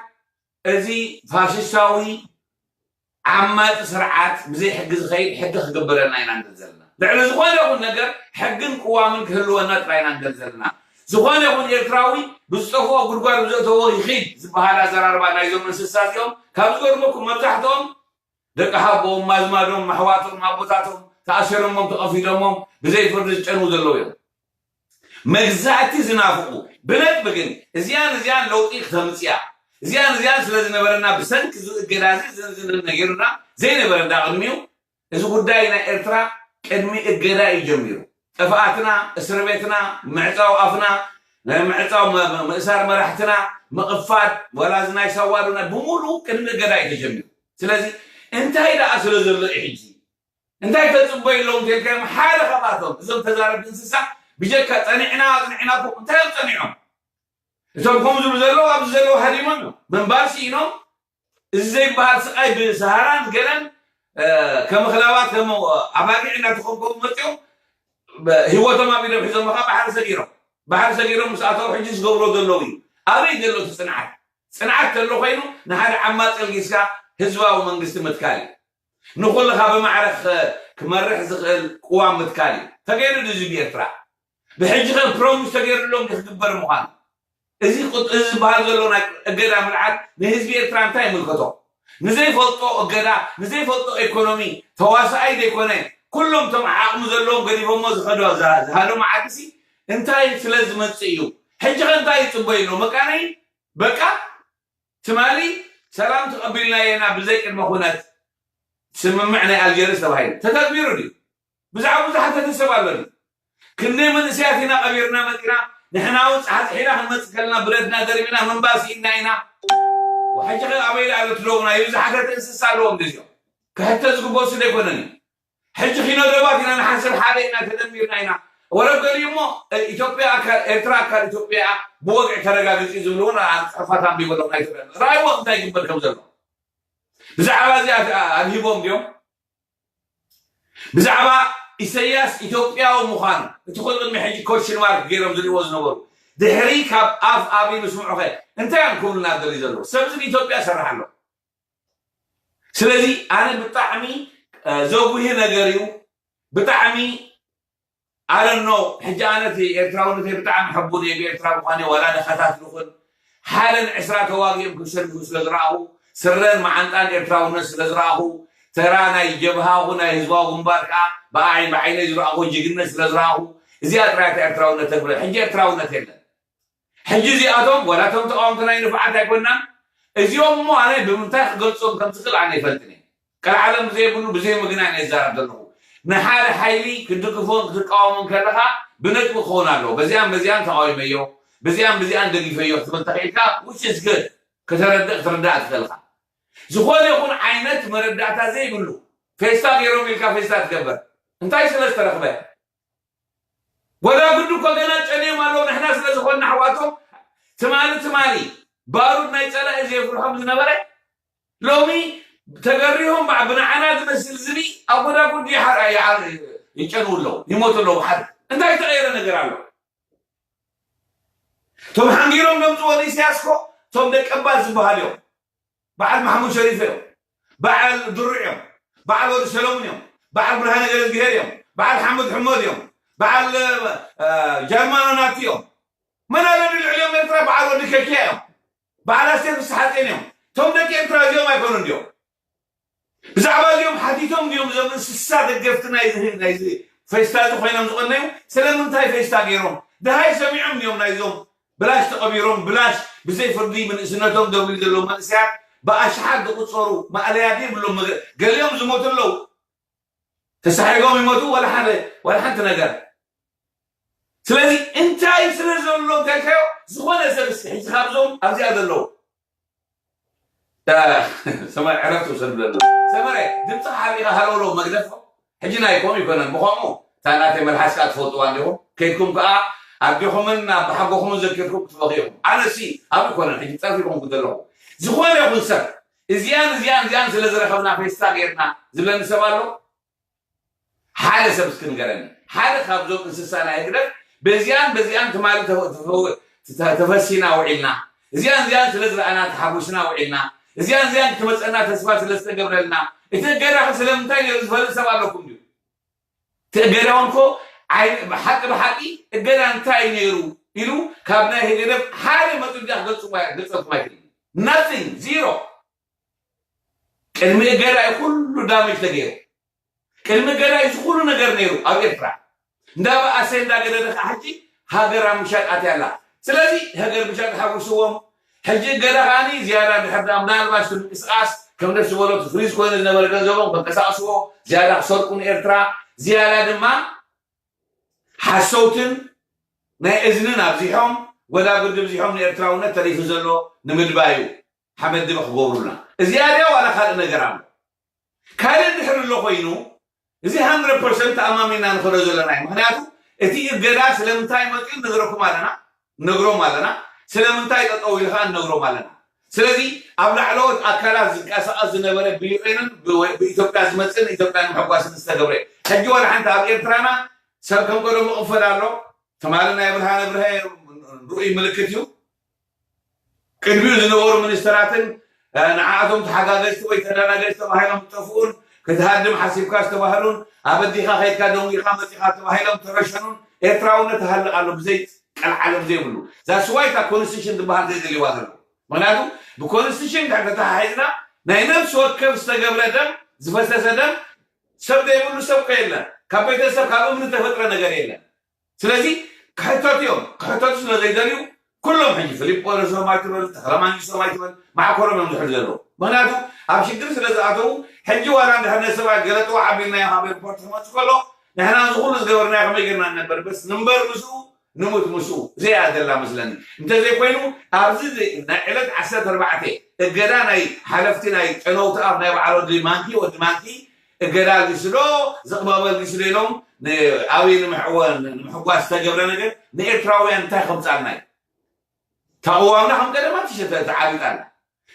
እዚ ፋሽስታዊ ዓማጺ ስርዓት ብዘይ ሕጊ ዝኸይድ ሕጊ ክግበረልና ኢና ንብል ዘለና። ልዕሊ ዝኾነ ይኹን ነገር ሕግን ቅዋምን ክህልወና ጥራይ ኢና ንደሊ ዘለና። ዝኾነ ይኹን ኤርትራዊ ብዝጠፍኦ ጉድጓድ ብዘእተዎ ይኺድ ዝበሃል ኣዘራርባ ናይዞም እንስሳ እዚኦም ካብ ዝገርመኩም መብዛሕትኦም ደቂ ሓቦም፣ ማዝማዶም፣ ኣሕዋቶም፣ ኣቦታቶም ተኣሲሮሞም ተቐፊዶሞም ብዘይ ፍርዲ ዝጨንዉ ዘለዉ እዮም። መግዛእቲ ዝናፍቑ ብነጥቢ ግን እዚያን እዚያን ለውጢ ክተምፅያ እዚያን እዚያን ስለ ዝነበረና ብሰንኪ እዚ እገዳ እዚ ዝንዝንን ነጊሩና ዘይነበረ እንዳ ቅድሚኡ እዚ ጉዳይ ናይ ኤርትራ ቅድሚ እገዳ እዩ ጀሚሩ። ጥፍኣትና፣ እስር ቤትና፣ ምዕፃው ኣፍና፣ ምዕፃው ምእሳር መራሕትና፣ ምቕፋድ ዋላ እዚ ናይ ሳዋ ዶ ናይ ብምሉኡ ቅድሚ እገዳ እዩ ተጀሚሩ። ስለዚ እንታይ ደኣ ስለ ዘሎ እዩ ሕጂ እንታይ ተፅበዩ ኣለዉ እንተልካዮም ሓደ ካብኣቶም እዞም ተዛረብቲ እንስሳ ብጀካ ፀኒዕና ኣፅኒዕናኩም እንታይ እዮም ፀኒዖም እቶም ከምኡ ዝብሉ ዘለዉ ኣብዚ ዘለዉ ሃዲሞም እዮም ምንባር ስኢኖም እዚ ዘይበሃል ስቃይ ብሰሃራን ገለን ከም ክላባት ከም ኣባጊዕ እናተኸንከቡ መፅኦም ህይወቶም ኣብ ኢዶም ሒዞም ከዓ ባሕሪ ሰጊሮም ባሕሪ ሰጊሮም ምስ ኣተው ሕጂ ዝገብሮ ዘለዉ እዩ ኣበይ ዘሎ እቲ ጽንዓት? ጽንዓት ተሎ ኮይኑ ንሓደ ዓማጺ ኣልጊስካ ህዝባዊ መንግስቲ ምትካል እዩ። ንኹልኻ ብማዕረ ክመርሕ ዝኽእል ቅዋም ምትካል እዩ። ተገይሩ ድዩ እዚ ብኤርትራ? ብሕጂ ከ ፕሮሚስ ተገይሩሎም ክግበር ምዃኑ? እዚ ዝበሃል ዘሎ ናይ እገዳ ምልዓል ንህዝቢ ኤርትራ እንታይ ይምልከቶ? ንዘይፈልጦ እገዳ፣ ንዘይፈልጦ ኢኮኖሚ ተዋሳኣይ ዘይኮነ፣ ኩሎም ቶም ዓቕሚ ዘለዎም ገዲፎሞ ዝኸዶ ዝሃደሙ ዓድሲ እንታይ ስለ ዝመጽእ እዩ? ሕጂ ከ እንታይ ይጽበዩ ኣሎ? መቃነይ በቃ ትማሊ ሰላም ተቐቢልናዮ ኢና ብዘይ ቅድመ ኩነት ስምምዕ ናይ ኣልጀርስ ተባሂሉ ተተግቢሩ ድዩ? ብዛዕባ ብዙሓት ተሰብ ኣሎ ድዩ? ክንደይ መንእሰያት ኢና ቀቢርና መፂና ንሕና እውን ፀሓፅሒና ክንመፅእ ከለና ብረትና ደርቢና ምንባስ ኢልና ኢና። ሕጂ ከ ኣበይ ኣሎ ትደውና ይብዛሓት እንስሳ ኣለዎም ድዚኦም ክሕተ ዝግበሱ ዘይኮነን እዩ። ሕጂ ኪኖ ደባት ኢና ንሓንሰብ ሓደ ኢና ተደሚርና ኢና። ወረብ ገሊኡ እሞ ኢትዮጵያ ኣካል ኤርትራ ኣካል ኢትዮጵያ ብወግዒ ተረጋጊፂ ዝብሉ እውን ኣብ ፅሑፋት ኣንቢቦ ኣለኹ ናይ ኢትዮጵያ ረኣይዎ እንታይ ይግበር ከም ዘሎ ብዛዕባ እዚ ኣድሂቦም ድዮም ብዛዕባ ኢሰያስ ኢትዮጵያዊ ምዃኑ እቲ ኩሉ ቅድሚ ሕጂ ኮሽን ማርክ ገይሮም ዝሪእዎ ዝነበሩ ድሕሪ ካብ ኣፍ ኣብይ ምስምዑኸ እንታይ እዮም ክብሉና ደልዩ ዘለዉ ሰብዚ ንኢትዮጵያ ሰርሕ ኣሎ ስለዚ ኣነ ብጣዕሚ ዘጉሂ ነገር እዩ ብጣዕሚ ኣረኖ ሕጂ ኣነ እቲ ኤርትራውነተይ ብጣዕሚ ሕቡን እየ ብኤርትራ ምዃነ ዋላ ደኸታት ልኹን ሓደን ዕስራ ተዋጊኦም ክሸንፉ ስለ ዝረኣኹ ስረን መዓንጣን ኤርትራውነት ስለ ዝረኣኹ ተራ ናይ ጀብሃኹ ናይ ህዝባዊ ግንባር ከዓ ብኣይ ብዓይነይ ዝረኣኹ ጅግነት ስለ ዝረኣኹ እዚኣ ጥራይ እታ ኤርትራውነት ተግብረ ሕጂ ኤርትራውነት የለን ሕጂ እዚኣቶም ዋላ እቶም ተቃወምቲ ናይ ንፍዓት ኣይኮናን እዚኦም እሞ ኣነ ብምንታይ ክገልፆም ከም ዝኽእል ኣነ ይፈልጥን እየ ቀልዓለም ብዘይብሉ ብዘይ ምግናን እየ ዝዛረብ ዘለኹ ንሓደ ሓይሊ ክትድግፎን ክትቃወሞን ከለኻ ብነጥቢ ክኸውን ኣለዎ በዚኣን በዚኣን ተቃዊመዮ በዚኣን በዚኣን ደጊፈዮ ክትብል ተኽኢልካ which is good ከተረድእ ክትርዳእ ትኽእልካ ዝኾነ ይኹን ዓይነት መረዳእታ ዘይብሉ ፌስታ ገይሮም ኢልካ ፌስታ ትገበር እንታይ ስለ ዝተረኽበ ጎዳጉዲ እኮ ገና ጨንዮም ኣለዉ ንሕና ስለ ዝኾንና ኣሕዋቶም ትማሊ ትማሊ ባሩድ ናይ ጸላኢ ዘየፍርሖም ዝነበረ ሎሚ ተገሪሆም ብንዓና ዝመስል ዝብኢ ኣብ ጎዳጉዲ ይጨንዉ ኣለዉ ይሞቱ ኣለዉ ሓደ እንታይ ተቐየረ ነገር ኣሎ እቶም ሓንጊሮም ዘምፅዎ ንኢሳያስ ኮ እቶም ደቀባት ዝበሃል እዮም በዓል ማሕሙድ ሸሪፍ እዮም በዓል ድሩዕ እዮም በዓል ወዲ ሰለሙን እዮም በዓል ብርሃነ ገለዝግሄር እዮም በዓል ሓሙድ ሕሞድ እዮም በዓል ጀርማኖ ናቲ እዮም መን ኣሎ ልዕሊኦም ኤርትራ በዓል ወዲ ከኪያ እዮም በዓል ኣስቴር ፍስሓጼን እዮም እቶም ደቂ ኤርትራ እዚኦም ኣይኮኑ እንዲዮም ብዛዕባ እዚኦም ሓቲቶም ድዮም እዞም እንስሳ ደገፍቲ ናይዚ ናይዚ ፌስታ እዚ ኮይኖም ዝቐነዩ ስለምንታይ ፌስታ ገይሮም ደሃይ ሰሚዖም ድዮም ናይዞም ብላሽ ተቐቢሮም ብላሽ ብዘይ ፍርዲ ምንእስነቶም ደብሉ ዘለዉ መንእሰያት ብኣሽሓት ዝቑፀሩ ማእለያ ዘይብሎም ገሊኦም ዝሞቱ ኣለዉ ተሳሒጎም ይሞቱ ወላ ሓደ ወላ ሓንቲ ነገር ስለዚ እንታይ ስለ ዘሎ እንተልካዮ ዝኾነ ሰብ እስኪ ሕጂ ካብዞም ኣብዚኣ ዘለዉ ሰማይ ዕረፍቲ ውሰድ ብለሎ ሰመረ ድምፂ ሓሪኻ ሃለውለው መግደፎ ሕጂ ናይ ከምኡ ይኮነን ብከምኡ እታ ናተይ መልሓስ ከዓ ትፈልጥዋ እንዲኹም ከይድኩም ከዓ ኣዴኹምን ኣባሓጎኹምን ዘኪርኩም ክትበኺ ኢኹም ኣነሲ ኣብ ይኮነን ሕጂ ጠፊኹም ዘለኹ ዝኾነ ይኹን ሰብ እዚኣን እዚኣን እዚኣን ስለ ዝረኸብና ፌስታ ገይርና ዝብለኒ ሰብ ኣሎ ሓደ ሰብ እስኪ ንገረኒ ሓደ ካብዞም እንስሳ ናይ ህግደፍ በዚኣን በዚኣን ትማሊ ተፈሲና ውዒልና እዚኣን እዚኣን ስለ ዝረኣና ተሓጒስና ውዒልና እዚኣን እዚኣን ክትመፀና ተስፋ ስለ ዝተገብረልና እቲ እገዳ ከ ስለምንታይ ነይሩ ዝፈልጥ ሰብ ኣለኩም ድዩ እቲ እገዳ እውን ኮ ሓቂ ብሓቂ እገዳ እንታይ ነይሩ ኢሉ ካብ ናይ ህግደፍ ሓደ መፁ እንዲያ ክገልፅኩም ኣይክእልን nothing zero ቅድሚ እገዳ እዩ ኩሉ damage ተገይሩ ቅድሚ ገዳይ እዚ ኩሉ ነገር ነይሩ ኣብ ኤርትራ እንዳበኣሰ እንዳገደደ ከዓ ሕጂ ሃገር ኣብ ምሻጥ ኣትያ ኣላ ስለዚ ሃገር ምሻጥ ሓጉስዎም ሕጂ ገዳ ከዓኒ ዝያዳ ድሕር ዳ ምናልባሽ እቲ ምንቅስቃስ ከም ደስ ዝበሎ ፍሪዝ ኮይኑ ዝነበረ ገንዘቦም ከንቀሳቅስዎ ዝያዳ ክሰርቁ ንኤርትራ ዝያዳ ድማ ሓሰውትን ናይ እዝንን ኣብዚሖም ጎዳጉዲ ብዚሖም ንኤርትራውነት ተሪፉ ዘሎ ንምድባዩ ሓመድ ድበ ክገብሩና እዚኣ ድያ ዋላ ካልእ ነገር ኣሎ ካልእ ድሕር ኣሎ ኮይኑ እዚ hundred percent ተኣማሚና ንኸዶ ዘለና እዩ ምክንያቱ እቲ እገዳ ስለምንታይ መፅኡ ነግረኩም ኣለና ነግሮም ኣለና ስለምንታይ ጠጠው ኢልካ ነግሮም ኣለና ስለዚ ኣብ ላዕለዎት ኣካላት ዝንቀሳቀስ ዝነበረ ብዩኤንን ብኢትዮጵያ ዝመፅእን ኢትዮጵያ ንምሕጓስን ዝተገብረ ሕጂ ዋላ ሓንቲ ኣብ ኤርትራና ሰብ ከም ቀደሙ ቅፈድ ኣሎ ትማሊ ናይ ብርሃነ ብርሀ ርኡይ ምልክት እዩ ቅድሚኡ ዝነበሩ ሚኒስተራትን ንዓኣቶም ተሓጋገዝቲ ወይ ተደናገዝቲ ተባሂሎም ዝጠፍኡን ክትሃድም ሓሲብካ ዝተባህሉን ኣበዲኻ ከይድካ ደንጊኻ መፂኻ ተባሂሎም ተረሸኑን ኤርትራውነት ተሃልቕ ኣሎ ብዘይ ቀልዓለም ዘይብሉ። ዛስዋይ እታ ኮንስቲቱሽን ዝበሃል ዘይደልይዋ ዘሎ። ምክንያቱ ብኮንስቲቱሽን እንድሕር ተተሓሒዝና ናይ ነፍሲ ወከፍ ዝተገብረ ደም ዝፈሰሰ ደም ሰብ ዘይብሉ ሰብ ከ የለን። ካብ ቤተሰብ ካብ እምኒ ተፈጥረ ነገር የለን። ስለዚ ክሕተቱ እዮም። ክሕተቱ ስለ ዘይደልዩ ኩሎም ሕጂ ፊሊጶ ርእሶም ኣይትበል፣ ተኽለማንጊስቶም ኣይትበል፣ ማዕኮሮም እዮም ዝሕሉ ዘለዉ። ምክንያቱ ኣብ ሽግር ስለ ዝኣተዉ ሕጂ ዋላ እንድሕር ነሰባት ገለጥዋ ዓቢልናዮ ካብ ኤርፖርት ክመፅእ ከሎ ንሕና እዚ ኩሉ ዝገበርናዮ ከመይ ጌርና ንነበር? በስ ንንበር ምስኡ ንሙት ምስኡ። እዚኣ እያ ዘላ መስለኒ። እንተዘይኮይኑ ኣብዚ ናይ ዕለት ዓሰርተ ኣርባዕተ እገዳ ናይ ሓለፍቲ ናይ ጨነውቲ ኣፍ ናይ በዓል ወዲ ማንኪ ወዲ ማንኪ እገዳ ኣልጊሱ ዶ ዘቕባብ ኣልጊሱ ዶ ኢሎም ንኣብይ ንምሕወ- ንምሕጓስ ዝተገብረ ነገር ንኤርትራውያን እንታይ ከምፃልና እዩ? ተቕዋምና ከም ቀደማ ትሸተ ተዓቢጣ ኣላ።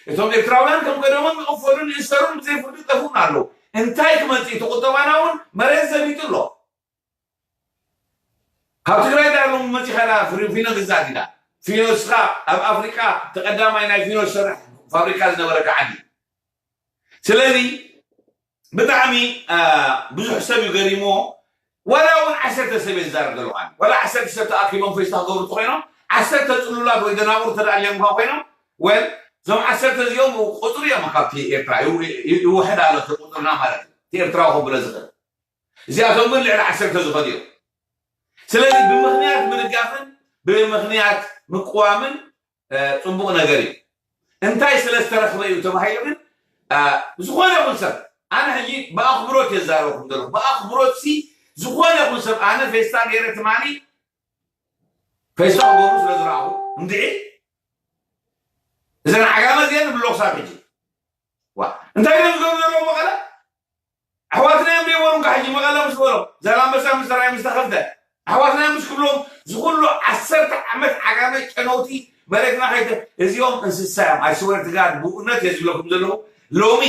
እቶም ኤርትራውያን ከም ቀደሞም ይቕፈሉን ይእሰሩን ብዘይ ፍርዲ ይጠፍኡን ኣለዉ። እንታይ ክመፅእ እዩ? እቲ ቁጠባና እውን መሬት ዘቢጡ ኣሎ። ካብ ትግራይ ዳ ሎም መፂኻ ዳ ፍሪ- ፊኖ ግዛት ኢላ ፊኖ እስኻ ኣብ ኣፍሪቃ ተቀዳማይ ናይ ፊኖ ዝሰርሕ ፋብሪካ ዝነበረካ ዓዲ። ስለዚ ብጣዕሚ ብዙሕ ሰብ እዩ ገሪሞ። ዋላ እውን ዓሰርተ ሰብ እየ ዝዛረብ ዘለኹ ኣነ። ዋላ ዓሰርተ ሰብ ተኣኪቦም ፌስታ ክገብሩ እንተኮይኖም ዓሰርተ ፅሉላት ወይ ደናቁር ተዳልዮም ኮይኖም ወል እዞም ዓሰርተ እዚኦም ቁፅሪ እዮም ካብቲ ኤርትራ ይው- ይው- ይውሕድ ኣሎ እቲ ቁፅርና ማለት እዩ እቲ ኤርትራዊ ከብሎ ዝኽእል። እዚኣቶም ግን ልዕሊ ዓሰርተ ዝኸዱ እዮም። ስለዚ ብምኽንያት ምድጋፍን ብምኽንያት ምቅዋምን ፅቡቕ ነገር እዩ። እንታይ ስለ ዝተረኽበ እዩ ተባሂሉ ግን ዝኾነ ይኹን ሰብ ኣነ ሕጂ ብኣኽብሮት የዛረብኩም ዘለኹ ብኣኽብሮት ሲ ዝኾነ ይኹን ሰብ ኣነ ፌስታ ገይረ ትማሊ ፌስታ ክገብሩ ስለ ዝረኣኹ እንድዒ እዘን ዓጋመ እዚአን ንብሎ ክሳብ ሕጂ ዋ እንታይ እዮም ዝገብሩ ዘለዉ መቐለ ኣሕዋትና እዮም ዘይበሉን ካብ ሕጂ መቐለ ምስ በሎም ዛላንበሳ ምስ ተራይ ምስ ተኸፍተ ኣሕዋትና እዮም ምስ ክብሎም ዝኩሉ ዓሰርተ ዓመት ዓጋመ ጨነውቲ መሬትና ከይተ እዚኦም እንስሳ እዮም ኣይስወር ትጋር ብእውነት እየ ዝብለኩም ዘለኹ ሎሚ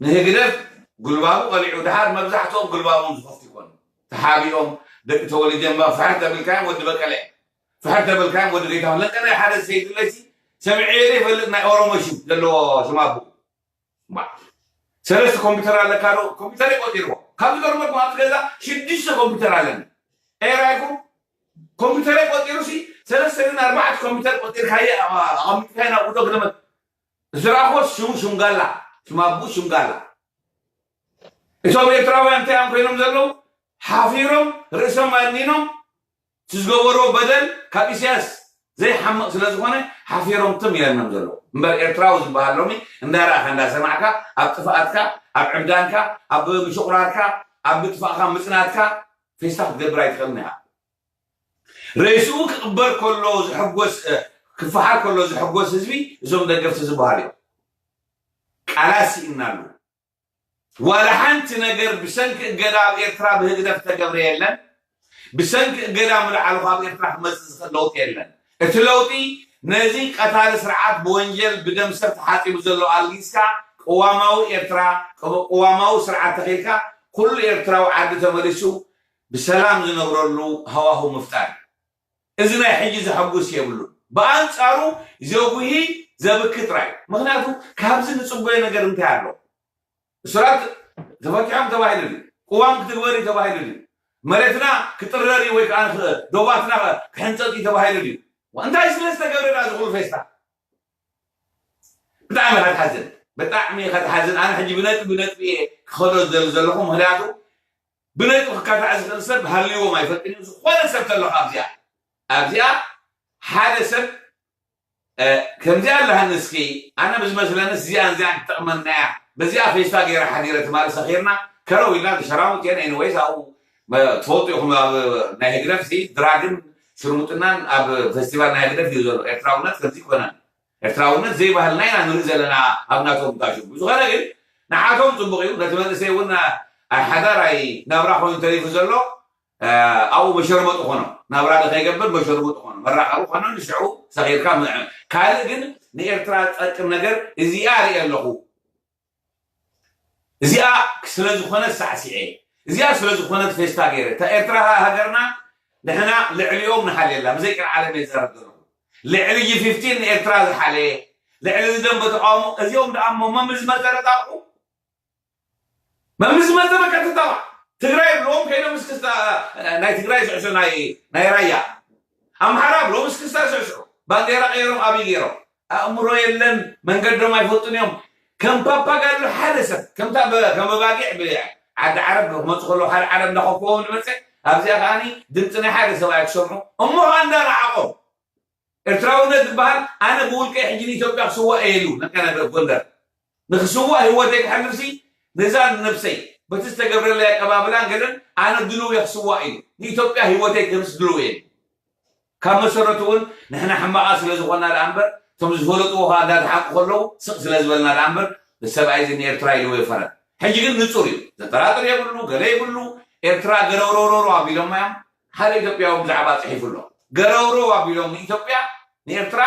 ንህግደፍ ጉልባቡ ቀሊዑ ድሓር መብዛሕትኦም ጉልባቦም ዝኸፍቱ ይኮኑ ተሓቢኦም ደቂ ተወልጀ እምባ ፍሕር ተብልካዮም ወዲ በቀለ ፍሕር ተብልካዮም ወዲ ገይታ ለቀናይ ሓደ ሰይድለሲ ሰሚዐ ዘይፈልጥ ናይ ኦሮሞ ሽም ዘለዎ ሽም ኣቦ ሰለስተ ኮምፒተር ኣለካ ዶ ኮምፒተር ቆጢርዎ ካብ ዝገርመኩም ኣብቲ ገዛ ሽዱሽተ ኮምፒተር ኣለኒ ኤራይኩም ኮምፒተር ቆጢሩ ሲ ሰለስተ ግን ኣርባዕተ ኮምፒተር ቆጢርካየ ኣቐሚጥካየ ናብ ውዶ ክደመት ዝረኣኽዎ ሽሙ ሽምጋላ ሽም ኣቡ ሽምጋላ እቶም ኤርትራውያን እንታይ እዮም ኮይኖም ዘለዉ ሓፊሮም ርእሶም ኣድኒኖም እቲ ዝገበርዎ በደል ካብ ኢሳያስ ዘይሓምቕ ስለ ዝኾነ ሓፊሮም ትም ኢለኖም ዘለዉ እምበር ኤርትራዊ ዝበሃል ሎሚ እንዳረኣኻ እንዳሰማዕካ ኣብ ጥፍኣትካ ኣብ ዕብዳንካ ኣብ ምሽቑራርካ ኣብ ምጥፋእካ ምፅናትካ ፌስታ ክትገብር ኣይትኽእልን ኢኻ ሬስኡ ክቕበር ከሎ ዝሕጎስ ክፈሓር ከሎ ዝሕጎስ ህዝቢ እዞም ደገፍቲ ዝበሃሉ እዮም ቃላት ስኢንናሉ ዋላ ሓንቲ ነገር ብሰንኪ እገዳ ኣብ ኤርትራ ብህግደፍ ተገብረ የለን ብሰንኪ እገዳ ምልዓሉ ካብ ኤርትራ ክመፅእ ዝኽእል ለውጢ የለን እቲ ለውጢ ነዚ ቀታሊ ስርዓት ብወንጀል ብደም ሰብ ተሓፂቡ ዘሎ ኣልጊስካ ቅዋማዊ ኤርትራ ቅዋማዊ ስርዓት ተኺልካ ኩሉ ኤርትራዊ ዓዲ ተመሊሱ ብሰላም ዝነብረሉ ሃዋሁ ምፍጣር እዚ ናይ ሕጂ ዘሐጉስ የብሉን ብኣንፃሩ ዘጉሂ ዘብኪ ጥራይ ምክንያቱ ካብዚ ንፅበዮ ነገር እንታይ ኣሎ እሱራት ተፈኪሖም ተባሂሉ ድዩ ቅዋም ክትግበር እዩ ተባሂሉ ድዩ መሬትና ክጥረር እዩ ወይ ከዓ ዶባትና ክሕንፀጥ እዩ ተባሂሉ ድዩ እንታይ ስለ ዝተገብረ ዳ ዝኩሉ ፌስታ ብጣዕሚ ኢኻ ትሓዝን ብጣዕሚ ኢኻ ትሓዝን ኣነ ሕጂ ብነጥቢ ብነጥቢ እየ ክኸዶ ዝደሊ ዘለኹ ምክንያቱ ብነጥቢ ክካታዕ ዝኽእል ሰብ ሃልዎም ኣይፈልጥን እዩ ዝኾነ ሰብ ተሎ ኣብዚኣ ኣብዚኣ ሓደ ሰብ ከምዚኣ ኣለሃኒ እስኪ ኣነ ብዝመስለኒ እዚኣ እዚኣ ክትጠቕመና እያ በዚኣ ፌስታ ገይረ ሓዲረ ትማሊ ሰኺርና ከረው ኢልና ዝሸራሙት እየን ኤኒወይስ ኣብኡ ትፈልጡ ኢኹም ኣብ ናይ ህግደፍ ሲ ድራግን ሽርሙጥናን ኣብ ፌስቲቫል ናይ ህግደፍ እዩ ዘሎ ኤርትራውነት ከምዚ ይኮነን ኤርትራውነት ዘይባህልና ኢና ንርኢ ዘለና ኣብ ናቶም ጋሹ ብዝኾነ ግን ንዓቶም ፅቡቅ እዩ ነቲ መንእሰይ እውን ኣይ ሓዳር ኣይ ናብራ ኮይኑ ተሪፉ ዘሎ ኣብኡ መሸርመጡ ኮኖ ናብራ ከይገብር መሸርመጡ ኮኖ መራኸቢ ኮኖ ንሽዑ ሰኺርካ ካልእ ግን ንኤርትራ ዝጠቅም ነገር እዚኣ ርኢ ኣለኹ እዚኣ ስለዝኾነ ሳዕሲዐ እዚኣ ስለዝኾነት ፌስታ ገይረ እታ ኤርትራ ሃገርና ንሕና ልዕሊኦም ንሓልየላ ብዘይ ቅርዓለም የዛረብ ዘለኹ ልዕሊ ጂ ፊፍቲን ንኤርትራ ዝሓለየ፣ ልዕሊ ዝደንበ ተቃውሞ፣ እዚኦም ደኣ እሞ መምዝ መጠረጣቑ መምዝ መጠረቀ ተጠባ ትግራይ ብሎም ከይዶም እስክስታ ናይ ትግራይ ስዕሱ ናይ ናይ ራያ ኣምሓራ ብሎም እስክስታ ስዕሱ ባንዴራ ቀይሮም ኣብይ ገይሮም ኣእምሮ የለን መንገዶም ኣይፈልጡን እዮም። ከም ፓፓጋሎ ሓደ ሰብ ከምታ ከም ባጊዕ ዓዲ ዓረብ ክመፁ ከለዉ ሓደ ዓረብ እንዳኸፍክዎም ዝመፀ ኣብዚኣ ከዓኒ ድምፂ ናይ ሓደ ሰብኣይ ክሰምዑ እሞ ከኣ እንዳረዓቆም ኤርትራውነት ዝበሃል ኣነ ብውልቀይ ሕጂ ንኢትዮጵያ ክስዋእ እየ ኢሉ ነቀነ ጎንደር ንክስዋእ ህይወተይ ክሓልፍሲ ነዛ ነብሰይ በቲ ዝተገብረለይ ኣቀባብላን ገለን ኣነ ድልው እየ ክስዋእ ኢሉ ንኢትዮጵያ ህይወተይ ክህብስ ድልው እየ ካብ መሰረቱ እውን ንሕና ሕማቓ ስለ ዝኾና ደኣ እምበር እቶም ዝፈለጥዎ ከዓ እንዳተሓቁ ከለዉ ስቕ ስለ ዝበልና ደኣ እምበር ሰብኣይ እዚ ንኤርትራ ኢልዎ ይፈረድ ሕጂ ግን ንፁር እዩ ዘጠራጥር የብሉ ገለ ይብሉ ኤርትራ ገረውረውረውሮ ኣቢሎማ እዮም ሓደ ኢትዮጵያዊ ብዛዕባ ፅሒፉ ኣሎ ገረውረው ኣቢሎም ንኢትዮጵያ ንኤርትራ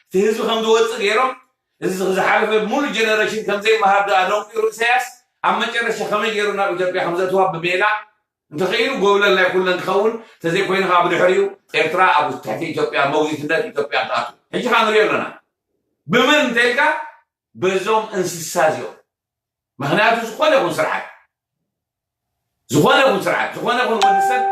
እቲ ህዝቢ ከም ዝወፅእ ገይሮም እዚ ዝሓለፈ ሙሉ ጀነሬሽን ከም ዘይመሃር ደኣ ደንቂሩ ኢሳያስ ኣብ መጨረሻ ከመይ ገይሩ ናብ ኢትዮጵያ ከም ዘእትዋ ብሜላ እንተኽኢሉ ጎብለል ናይ ኩለን ክኸውን እንተዘይኮይኑ ከዓ ብድሕሪኡ ኤርትራ ኣብ ትሕቲ ኢትዮጵያ መጉዚትነት ኢትዮጵያ ክትኣቱ ሕጂ ከዓ ንሪኦ ኣለና ብመን እንተኢልካ በዞም እንስሳ እዚኦም ምኽንያቱ ዝኾነ ይኹን ስርዓት ዝኾነ ይኹን ስርዓት ዝኾነ ይኹን ወዲ ሰብ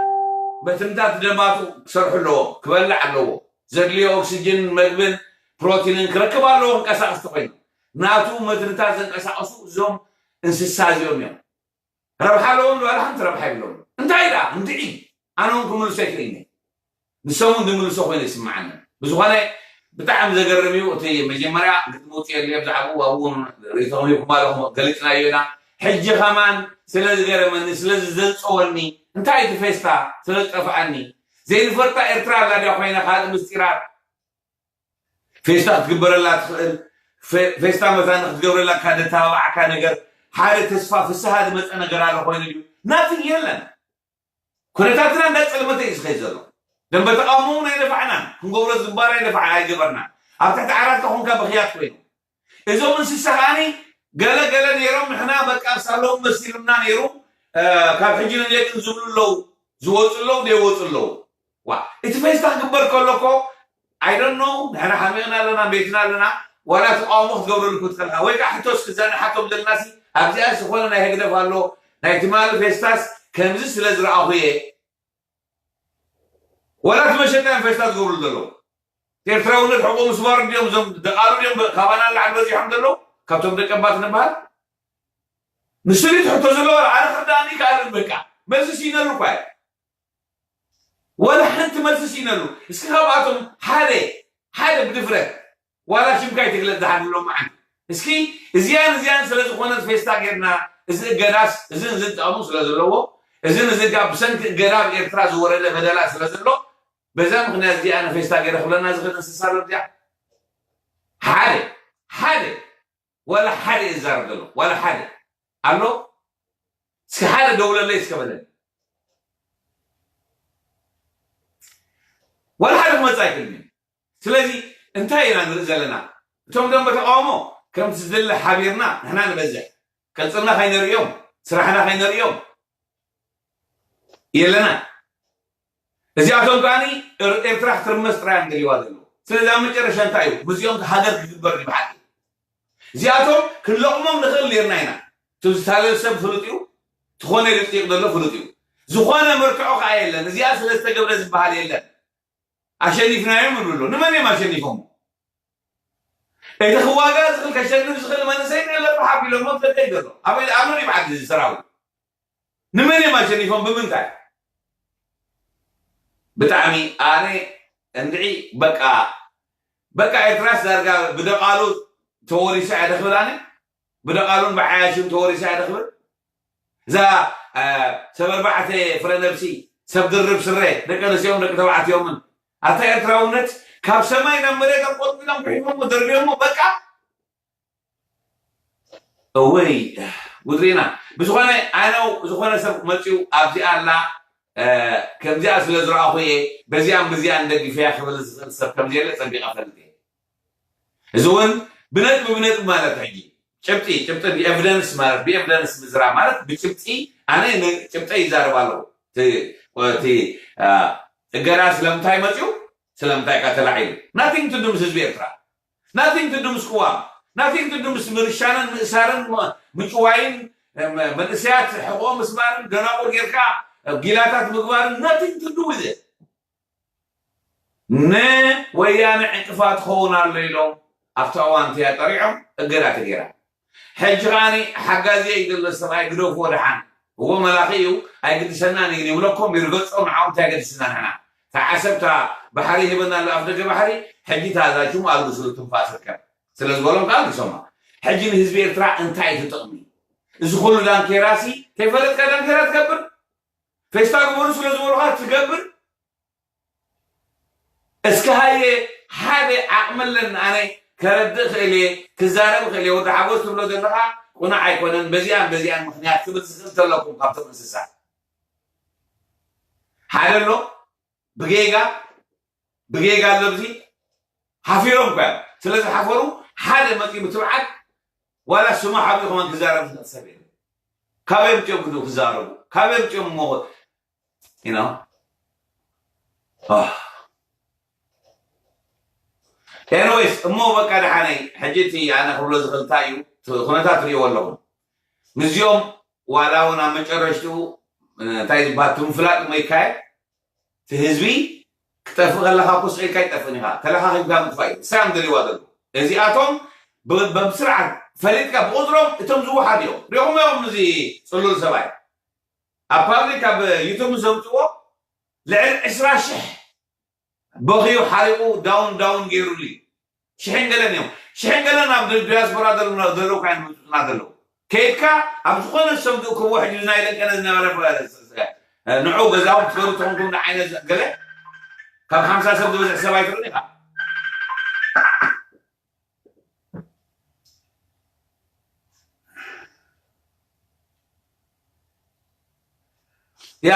መትንታት ደማቱ ክሰርሑ ኣለዎ ክበልዕ ኣለዎ ዘድልዮ ኦክስጅን መግብን ፕሮቲንን ክረክብ ኣለዎ ክንቀሳቀስ ተኮይኑ ናቱ መትንታት ዘንቀሳቀሱ እዞም እንስሳ እዚኦም እዮም ረብሓ ኣለዎም ዶ ሓንቲ ረብሓ የብሎም እንታይ ዳ እንድዒ ኣነ እውን ክምልሶ ኣይክእልኒ ንሶም እውን ዝምልሶ ኮይኑ ይስምዓኒ ብዝኾነ ብጣዕሚ ዘገርም እዩ እቲ መጀመርያ ግጥሚ ውፅእ የለ ብዛዕባኡ ኣብኡ እውን ርእይቶኹም ሂብኩም ኣለኹም ገሊፅናዮ ኢና ሕጂ ከማን ስለ ዝገረመኒ ስለ ዝዘንፀወኒ እንታይ እቲ ፌስታ ስለ ዝጠፍኣኒ ዘይንፈልጣ ኤርትራ ኣላ ድያ ኮይና ካልእ ምስጢራት ፌስታ ክትግበረላ ትኽእል ፌስታ መታን ክትገብረላ ካብ ደተባባዓካ ነገር ሓደ ተስፋ ፍስሃ ዝመፀ ነገር ኣሎ ኮይኑ ድዩ ናትግ የለን ኩነታትና እንዳፀልመተ እዩ ዝኸይድ ዘሎ ደንበ ተቃውሞ እውን ኣይነፋዕናን ክንገብሮ ዝግባር ኣይነፋዕ ኣይገበርናን ኣብ ትሕቲ ዓራት ኮንካ ብኽያት ኮይኑ እዞም እንስሳ ከዓኒ ገለ ገለ ነይሮም ንሕና በቃ ሳሎም መሲሉና ነይሩ ካብ ሕጂ ንደቅን ዝብሉ ኣለዉ ዝወፁ ኣለዉ ዘይወፁ ኣለዉ ዋ እቲ ፌስታ ክግበር ከሎ እኮ I don't know ንሕና ሓሚቕና ኣለና ቤትና ኣለና ዋላ ተቃውሞ ክትገብረሉ ክትከልካ ወይ ከዓ ሕቶ እስክዘንሓቶም ዘለናሲ ኣብዚኣ ዝኾነ ናይ ህግደፍ ኣሎ ናይ ትማሊ ፌስታስ ከምዚ ስለ ዝረኣኹ እየ ዋላ እቲ መሸጣ እዮም ፌስታ ዝገብሩ ዘለዉ ኤርትራውነት ሕቁ ምስባር እንዲኦም እዞም ደቃሉ ድዮም ካባና ንላዕሊ በዚሖም ዘለዉ ካብቶም ደቀባት ንበሃል ንስሪት ሕቶ ዘለዎ ኣነ ክርዳእኒ ይከኣልን በቃ መልሲ ሲነሉ እኳ እዩ ወላ ሓንቲ መልሲ ሲነሉ እስኪ ካብኣቶም ሓደ ሓደ ብድፍረት ዋላ ሽምካ ይትግለጽ ዝሓድሎም መዓልቲ እስኪ እዚያን እዚያን ስለ ዝኾነት ፌስታ ጌርና እዚ እገዳስ እዝን እዝን ጠቕሙ ስለ ዘለዎ እዝን እዝን ካብ ብሰንኪ እገዳ ኣብ ኤርትራ ዝወረደ በደላ ስለ ዘሎ በዛ ምክንያት እዚኣ ንፌስታ ገይረ ክብለና ዝኽእል እንስሳ ኣሎ እዚኣ ሓደ ሓደ ወላ ሓደ ይዛረብ ዘሎ ወላ ሓደ ኣሎ እስኪ ሓደ ደውለለይ እስከ በለኒ ወላ ሓደ ክመፅእ ኣይክእልን እዩ ስለዚ እንታይ ኢና ንርኢ ዘለና እቶም ደንበ ተቃውሞ ከምቲ ዝድለ ሓቢርና ንሕና ንበዝሕ ቅርፅና ከይነርእዮም ስራሕና ከይነርእዮም የለና እዚኣቶም ከዓኒ ኤርትራ ክትርመስ ጥራይ እዮም ደልይዋ ዘለዉ ስለዚ ኣብ መጨረሻ እንታይ እዩ ምስዚኦም ሃገር ክግበር እዩ ብሓቂ እዚኣቶም ክንለቕሞም ንኽእል ኔርና ኢና እቲ ዝታለል ሰብ ፍሉጥ እዩ ዝኾነ ኢሉ ጥይቕ ዘሎ ፍሉጥ እዩ ዝኾነ መርትዖ ከዓ የለን እዚኣ ስለ ዝተገብረ ዝበሃል የለን ኣሸኒፍናዮም ይብሉ ኣለዉ ንመን እዮም ኣሸኒፎሞ እቲ ክዋጋ ዝኽእል ከሸንፍ ዝኽእል መንእሰይ የለን ሓቢሎሞ ተደይ ዘሎ ኣበይ ኣመን ይብዓት እዚ ሰራዊት ንመን እዮም ኣሸኒፎም ብምንታይ ብጣዕሚ ኣነ እንድዒ በቃ በቃ ኤርትራስ ዳርጋ ብደቃሉ ተወሪሳ እያ ደኽብል ኣነ ብደቃሉን ብዓያሹን ተወሪሳ እያ ደኽብል እዛ ሰብ ኣርባዕተ ፍረ ነብሲ ሰብ ድርብ ስረ ደቂ ኣንስትዮምን ደቂ ተባዕትዮምን ኣታ ኤርትራውነት ካብ ሰማይ ናብ መሬት ኣቆልቂሎም ክሒፎሞ ደርብዮሞ በቃ እወይ ጉድሪና ብዝኾነ ኣነው ዝኾነ ሰብ መፅኡ ኣብዚኣ ኣላ ከምዚኣ ስለ ዝረኣኹ እየ በዚኣን ብዚኣን ደግፈያ ክብል ዝኽእል ሰብ ከምዘየለ ፀቢቐ ፈልጥ እየ እዚ እውን ብነጥቢ ብነጥቢ ማለት ሕጂ ጭብጢ ጭብጢ ብኤቪደንስ ማለት ብኤቪደንስ ምዝራብ ማለት ብጭብጢ ኣነ ጭብጠ ይዛረብ ኣለኹ እቲ እገዳ ስለምንታይ መፅኡ ስለምንታይ ካ ተላዒሉ? Nothing to do ምስ ህዝቢ ኤርትራ፣ nothing to do ምስ ቅዋም፣ nothing to do ምስ ምርሻንን ምእሳርን ምጭዋይን መንእሰያት ሕቆ ምስባርን ደናቁር ጌርካ ጊላታት ምግባርን nothing to do with it። ንወያነ ዕንቅፋት ክኸውን ኣሎ ኢሎም ኣብቲ እዋን እቲኣ ጠሪዖም እገዳ ተገይራ። ሕጂ ከዓኒ ሓጋዚ እዩ ዘሎ ሰብኣይ ግደፍዎ ደሓን። እዎ መላኺ እዩ ኣይግድሰናን እዩ ይብለኩም ይርገጾም ንዓው እንታይ ገድስና ንሕና። እታ ዓሰብ እታ ባሕሪ ሂበና ኣሎ ኣፍ ደገ ባሕሪ ሕጂ ታዛችም ኣልግስሉ ትንፋስ ርከብ ስለ ዝበሎም ከዓ ኣልግሶማ። ሕጂ ንህዝቢ ኤርትራ እንታይ እዩ ትጥቕሚ? እዚ ኩሉ ዳንኬራ ሲ ከይፈለጥካ ዳንኬራ ትገብር? ፌስታ ግበሩ ስለ ዝበሉካ ትገብር? እስከ ሃየ ሓደ ዓቕሚ ኣለኒ ኣነ ከረድእ ክእል እየ ክዛረብ ክእል እየ ወዲ ሓጎስ ትብሎ ዘለካ ቁኑዕ ኣይኮነን በዚኣን በዚኣን ምክንያት ክብል ዝክእል ተለኩም ካብቶም እንስሳ ሓደ ኣሎ ብጌጋ ብጌጋ ኣሎ ብዚ ሓፊሮም እኳ እዮም ስለዚ ሓፈሩ ሓደ መፂ ምትብዓት ዋላ ስሙ ሓቢኡ ከማን ክዛረብ ዝክእል ሰብ የለ ካበይ ምፅኦም ክዱ ክዛረቡ ካበይ ምፅኦም እሞ you know anyways እሞ በቃ ደሓነይ ሕጂ እቲ ኣነ ክብሎ ዝኽእል እንታይ እዩ ኩነታት ትርእይዎ ኣለኹም ምስዚኦም ዋላ እውን ኣብ መጨረሽትኡ እንታይ ዝበሃል ትምፍላጥ እሞ ይካየድ እቲ ህዝቢ ክጠፍእ ከለካ ኮስ ኢልካ ይጠፍእን ኢኻ ተለኻኺምካ ምጥፋእ እዩ ንሳም ደልዋ ዘሎ እዚኣቶም በምስርዓት ፈሊጥካ ብቁፅሮም እቶም ዝወሓድ እዮም ሪኹም እዮም እዚ ፅሉል ሰብኣይ ኣብ ፓብሊክ ኣብ ዩቱብ ምስ ዘምፅዎ ልዕሊ ዕስራ ሽሕ በኽዩ ሓሪቑ ዳውን ዳውን ገይሩሉ እዩ ሽሕን ገለን እዮም ሽሕን ገለን ኣብ ዲያስፖራ ዘለዉ ካይን ምጡጥና ዘለዉ ከይድካ ኣብ ዝኾነ ሰብ ዝእክብዎ ሕጂ ናይ ለንቀነ ዝነበረ ንዑ ገዛውም ትገሩ ተኾንኩም ንዓይነ ገለ ካብ ሓምሳ ሰብ ዝበዝሕ ሰብ ኣይትርእን ኢኻ ያ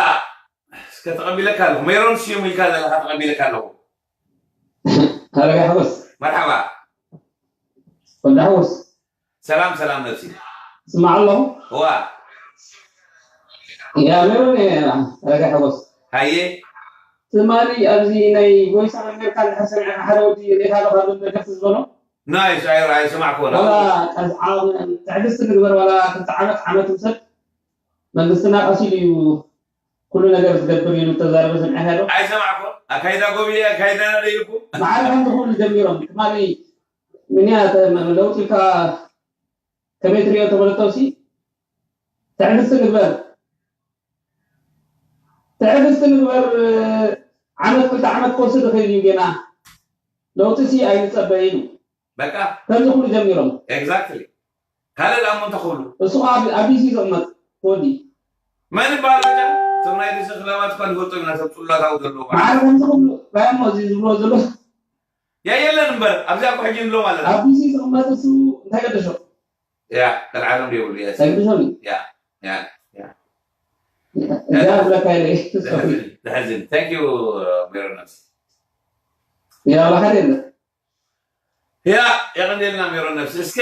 እስከ ተቐቢለካ ኣለኹ ሜሮን ስዩም ኢልካ ዘለካ ተቐቢለካ ኣለኹ ኣረጋ ሓጎስ መርሓባ ወዲ ሓጎስ ሰላም ሰላም ነብሲ ስማዕ ኣለኹ ዋ ያ ሜሮን ኣረጋ ሓጎስ ሃየ ትማሊ ኣብዚ ናይ ቮይስ ኣፍ ኣሜሪካ እንድሕር ሰሚዕካ ሓደ ወዲ ሬታ ኣሎ ካብ ደገፍቲ ዝበሎ ናይስ ኣይሰማዕክዎ ዋላ ትዕግስቲ ንግበር ዋላ ክልተ ዓመት ዓመት ውሰድ መንግስትና ቀሲሉ እዩ ኩሉ ነገር ዝገብር ኢሉ ተዛረበ ሰሚዕካ ዶ ኣይሰማዕኩ ኣካይዳ ጎብየ ኣካይዳ ናደ ኢልኩ ማዕረ ከምዚ ኩሉ ጀሚሮም ትማሊ ምንያ ለውጢ ኢልካ ከመይ ትሪኦ ተበለቶ ሲ ትዕግስቲ ንግበር ትዕግስቲ ንግበር ዓመት ክልተ ዓመት ክወስድ ይኽእል እዩ ጌና ለውጢ ሲ ኣይንፀበ ኢሉ በቃ ከምዚ ኩሉ ጀሚሮም ኤግዛክትሊ ካልእ ደኣ እሞ እንተኽብሉ እሱ ከዓ ኣብ ቢሲ ዝቕመጥ ወዲ መን ይበሃል በጃ እቶም ናይ ዲሲ ክለባት እኳ ንፈልጦም ኢና ሰብ ፅሉላታዊ ዘለዎ በዓል ማዕረ ከምዚ ክብሉ ራያሞ እዚ ዝብሎ ዘሎ ያ የለን እምበር ኣብዚኣ እኮ ሕጂ ንብሎ ማለት ኣብ ቢሲ ዝቕመጥ እሱ እንታይ ገደሾ ያ ከልዓሎም ዘይብሉ የ ኣይግድሾን እዩ ያ ያ ያ እዚኣ ዝብለካ ኢለ ዘሕዝን thank you ሜሮን ነብሲ ያ ብሓደ የለ ያ የቐንየልና ሜሮን ነብሲ እስከ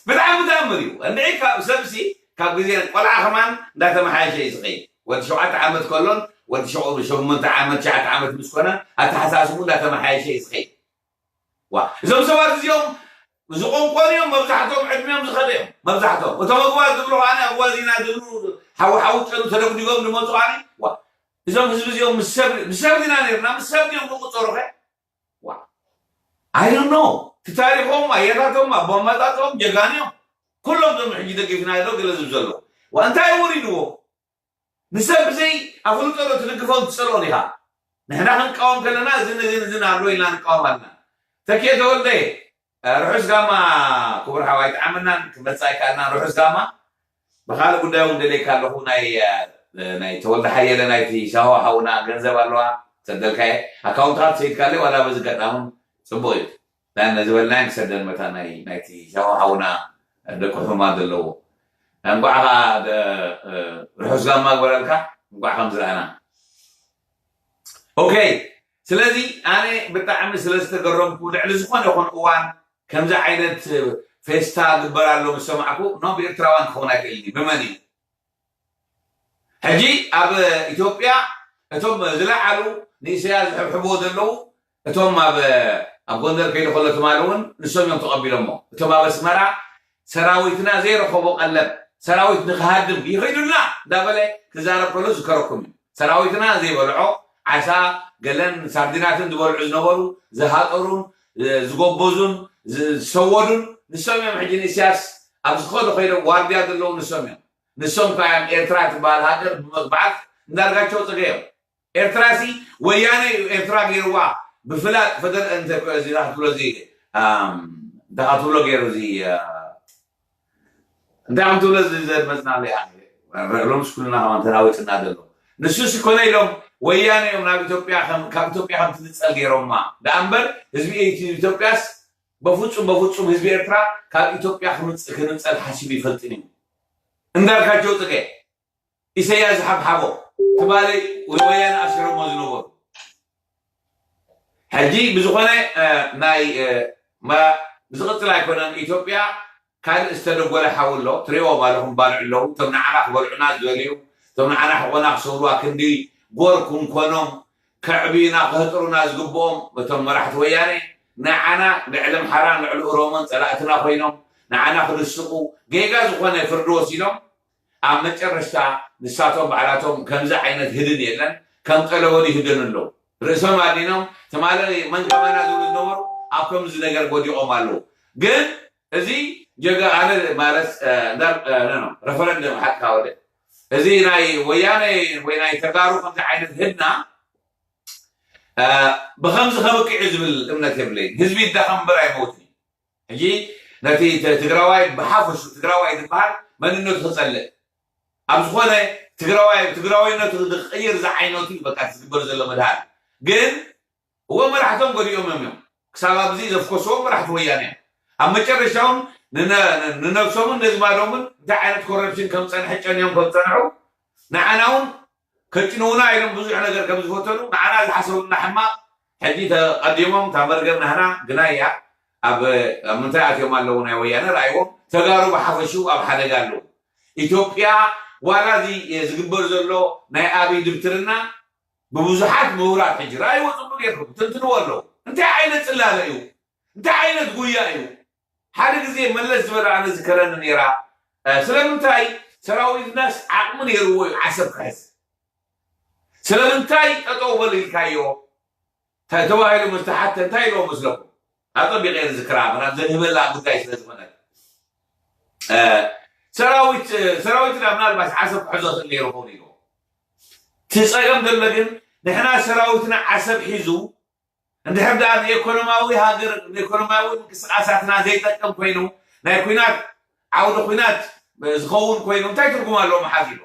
ብጣዕሚ ተኣምር እዩ እንድዒ ካብ ሰብሲ ካብ ግዜ ቆልዓ ከማን እንዳተመሓየሸ እዩ ዝኸይድ ወዲ ሸውዓተ ዓመት ከሎን ወዲ ሸሞንተ ዓመት ትሽዓተ ዓመት ምስ ኮነ ኣተሓሳስቡ እንዳተመሓየሸ እዩ ዝኸይድ ዋ እዞም ሰባት እዚኦም ዝቆንቆን እዮም መብዛሕትኦም ዕድሚኦም ዝኸደ እዮም መብዛሕትኦም እቶም ኣግባዝ ዝብሉ ከዓኒ ኣግባዝ ኢና ዝብሉ ሓዊ ሓዊ ጨኑ ተደጉዲጎም ዝመፁ ከዓኒ ዋ እዞም ህዝቢ እዚኦም ምስ ሰብ ምስ ሰብ ዲና ነርና ምስ ሰብ ድዮም ዝቁፀሩ ከ I don't know እቲ ታሪኾም ኣያታቶም ኣቦማታቶም ጀጋንዮም ኩሎም ዞም ሕጂ ደጊፍና ዶ ገለ ዝብ ዘሎ እንታይ ወሪድዎ ንሰብ ብዘይ ኣፍልጦ ዶ ትድግፎም ትፀልኦን ኢኻ ንሕና ክንቃወም ከለና እዝን እዝን እዝን ኣሎ ኢልና ንቃወም ኣለና ተኪኤ ተወልደ ርሑስ ጋማ ክቡር ሓዋይ ተዓመናን ክመፅእ ኣይከኣልናን ርሑስ ጋማ ብካልእ ጉዳይ እውን ደልየካ ኣለኹ ናይ ናይ ተወልደ ሓየለ ናይቲ ሻሆ ሓውና ገንዘብ ኣለዋ ሰደልካየ ኣካውንትካ ትሰይድካለይ ዋላ በዚ ገጣምን ፅቡቅ እዩ ነዚ በልናይ ክሰደን መታ ናይ ናይቲ ሻሆ ሓውና ደቂ ሕሙማት ዘለዎ እንቋዕ ከዓ ርሑስ ጋማ ግበረልካ እንቋዕ ከም ዝረኣና ኦኬ ስለዚ ኣነ ብጣዕሚ ስለ ዝተገረምኩ ልዕሊ ዝኾነ ይኹን እዋን ከምዚ ዓይነት ፌስታ ግበር ኣሎ ምስ ሰማዕኩ ኖ ብኤርትራውያን ክኸውን ኣይክእልን እዩ ብመን እዩ ሕጂ ኣብ ኢትዮጵያ እቶም ዝለዓሉ ንኢሳያስ ዝሕብሕብዎ ዘለዉ እቶም ኣብ ኣብ ጎንደር ከይዱ ከሎ ትማሊ እውን ንሶም እዮም ተቐቢሎሞ። እቶም ኣብ ኣስመራ ሰራዊትና ዘይረኸቦ ቀለብ ሰራዊት ንክሃድም ይኸይዱልና እንዳበለ ክዛረብ ከሎ ዝከረኩም እዩ። ሰራዊትና ዘይበልዖ ዓሳ ገለን ሳርዲናትን ዝበልዑ ዝነበሩ ዝሃጠሩን ዝጎበዙን ዝሰወዱን ንሶም እዮም። ሕጂ ንእስያስ ኣብ ዝኸዱ ከይዶም ዋርድያ ዘለዉ ንሶም እዮም። ንሶም ከዓ እዮም ኤርትራ ትበሃል ሃገር ብመግባዓት እንዳርጋቸው ጽገ እዮም። ኤርትራሲ ወያነ እዩ ኤርትራ ገይርዋ ብፍላጥ ፈደር እንተ እዚና ክትብሎ እዚ እንታይ ትብሎ ገይሩ እዚ እንታይ ከም ትብሎ ዘመፅና ሎምስ ኩልና ከማን ተናዊፅና ዘሎ ንሱ ሲኮነ ኢሎም ወያነ እዮም ናብ ኢትዮጵያ ካብ ኢትዮጵያ ከም ትንፀል ገይሮማ ደኣ እምበር ህዝቢ ኢትዮጵያስ በፍፁም በፍፁም ህዝቢ ኤርትራ ካብ ኢትዮጵያ ክንንፀል ሓሲቡ ይፈልጥን እዩ እንዳርካቸው ፅገ ኢሰያስ ዝሓብሓቦ ትማሊ ወያነ ኣሲሮሞ ዝነበሩ ሕጂ ብዝኾነ ናይ ዝቕፅል ኣይኮነን ኢትዮጵያ ካልእ ዝተደጎለ ሓዊ ኣሎ ትሪእዎም ኣለኹም ባልዑ ኣለዉ እቶም ንዓና ክበልዑና ዝበልዩ እቶም ንዓና ሕቆና ክሰብሩዋ ክንዲ ጎር ክንኮኖም ከዕብዩና ክህጥሩና ዝግብኦም እቶም መራሕቲ ወያነ ንዓና ልዕሊ ኣምሓራ ልዕሊ ኦሮሞን ፀላእትና ኮይኖም ንዓና ክድስቁ ጌጋ ዝኾነ ፍርዲ ወሲዶም ኣብ መጨረሽታ ንሳቶም ባዕላቶም ከምዚ ዓይነት ህድን የለን ከም ጠለወሉ ይህደኑ ኣለዉ ርእሶም ኣዲኖም ትማሊ መን ከማና ዝብሉ ዝነበሩ ኣብ ከምዚ ነገር ወዲቖም ኣለዉ ግን እዚ ጀጋ ኣነ ማለት ረፈረንደም ሓቅካ ወደ እዚ ናይ ወያነ ወይ ናይ ተጋሩ ከምዚ ዓይነት ህድና ብከምዚ ከብቅዕ ዝብል እምነት የብለይን ህዝቢ ይዳኸም እምበር ኣይመውትን ሕጂ ነቲ ትግራዋይ ብሓፈሹ ትግራዋይ ዝበሃል መንነቱ ክፀልእ ኣብ ዝኾነ ትግራዋይ ትግራዋይነቱ ዝቅይር ዝዓይነቱ በቃ ዝግበር ዘሎ መድሃል ግን እዎ መራሕቶም ገዲኦም እዮም እዮም ክሳብ ኣብዚ ዘፍኮስዎም መራሕቲ ወያነ እዮም ኣብ መጨረሻውን ንነብሶምን ነዝማዶምን እንታይ ዓይነት ኮረፕሽን ከም ፀንሐ ጨንዮም ከም ፀንሑ ንዓና እውን ከጭንውና ኢሎም ብዙሕ ነገር ከም ዝፈተኑ ንዓና ዝሓሰቡና ሕማቕ ሕጂ ተቐዲሞም እታ መርገም ናህና ግና እያ ኣብ ኣብ ምንታይ ኣትዮም ኣለዉ ናይ ወያነ ረኣይዎም ተጋሩ ብሓፈሽኡ ኣብ ሓደጋ ኣለዉ ኢትዮጵያ ዋላ እዚ ዝግበር ዘሎ ናይ ኣብይ ድብትርና ብብዙሓት ምሁራት ሕጂ ረኣይዎ ፅቡቅ ጌርኩም ትንትንዎ ኣለዉ እንታይ ዓይነት ፅላለ እዩ እንታይ ዓይነት ጉያ እዩ ሓደ ግዜ መለስ ዝበለ ኣነ ዝከረኒ ነይራ ስለምንታይ ሰራዊትናስ ዓቕሚ ነይርዎ እዩ ዓሰብ ክሕዝ ስለምንታይ ጠጠው በል ኢልካዮ ተባሂሉ ምስ ተሓተ እንታይ ኢልዎ መስለኩም ኣፀቢቀ ዝክራ ምናም ዘንህበላ ጉዳይ ስለ ዝኾነ ሰራዊት ሰራዊትና ምናልባት ዓሰብ ክሕዞ ክእል ነይሩ ክውን ኢልዎ እቲ ፀገም ዘሎ ግን ንሕና ሰራዊትና ዓሰብ ሒዙ እንድሕር ደኣ ንኢኮኖማዊ ሃገር ንኢኮኖማዊ ምንቅስቃሳትና ዘይጠቅም ኮይኑ ናይ ኩናት ዓውዲ ኩናት ዝኸውን ኮይኑ እንታይ ትርጉም ኣለዎ መሓዝ ኢሉ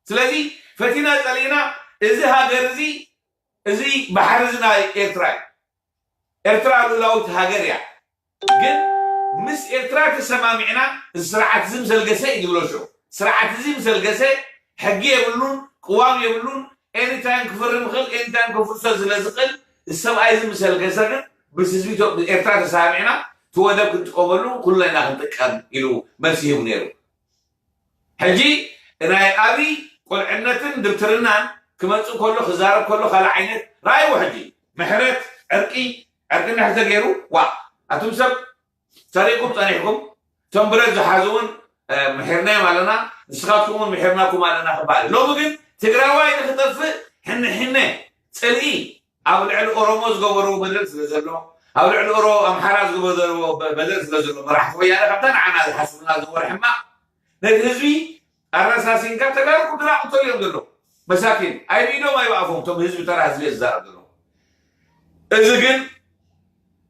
ስለዚ ፈቲና ፀሊእና እዚ ሃገር እዚ እዚ ባሕሪ እዚ ናይ ኤርትራ እዩ ኤርትራ ሉላዊት ሃገር እያ ግን ምስ ኤርትራ ተሰማሚዕና እዚ ስርዓት እዚ ምሰልገሰ እዩ ዝብሎ ሽዑ ስርዓት እዚ ምሰልገሰ ሕጊ የብሉን ቅዋም የብሉን ኤኒታይም ክፍርም ይኽእል ኤኒታይም ክፍርሶ ስለ ዝኽእል እዚ ሰብኣይ እዚ ምሰልገሰ ግን ምስ ህዝቢ ኤርትራ ተሰማሚዕና እቲ ወደብ ክንጥቀመሉ ኩልና ኢና ክንጥቀም ኢሉ መልሲ ሂቡ ነይሩ ሕጂ ናይ ኣብይ ቁልዕነትን ድብትርናን ክመፅእ ከሎ ክዛረብ ከሎ ካልእ ዓይነት ረኣይዎ ሕጂ ምሕረት ዕርቂ ዕርቂ እንድሕር ተገይሩ ዋ ኣቱም ሰብ ሰሪቕኩም ፀኒሕኩም እቶም ብረት ዝሓዙ እውን ምሒርናዮም ኣለና ንስኻትኩም እውን ምሒርናኩም ኣለና ክበሃል ሎሚ ግን ትግራዋይ ንክጠፍእ ሕነ ሕነ ፅልኢ ኣብ ልዕሊ ኦሮሞ ዝገበርዎ በደል ስለ ዘሎ ኣብ ልዕሊ ኦሮ ኣምሓራ ዝገበርዎ በደል ስለ ዘሎ መራሕቲ ወያነ ካብታ ንዓና ዝሓስቡና ዝነበሩ ሕማቕ ነቲ ህዝቢ ኣረሳሲንካ ተጋሩ ድራቕ እንተልዮም ዘሎ መሳኪን ኣይብኢዶም ኣይብኣፎም እቶም ህዝቢ ተራ ህዝቢ ዝዛረብ ዘሎ እዚ ግን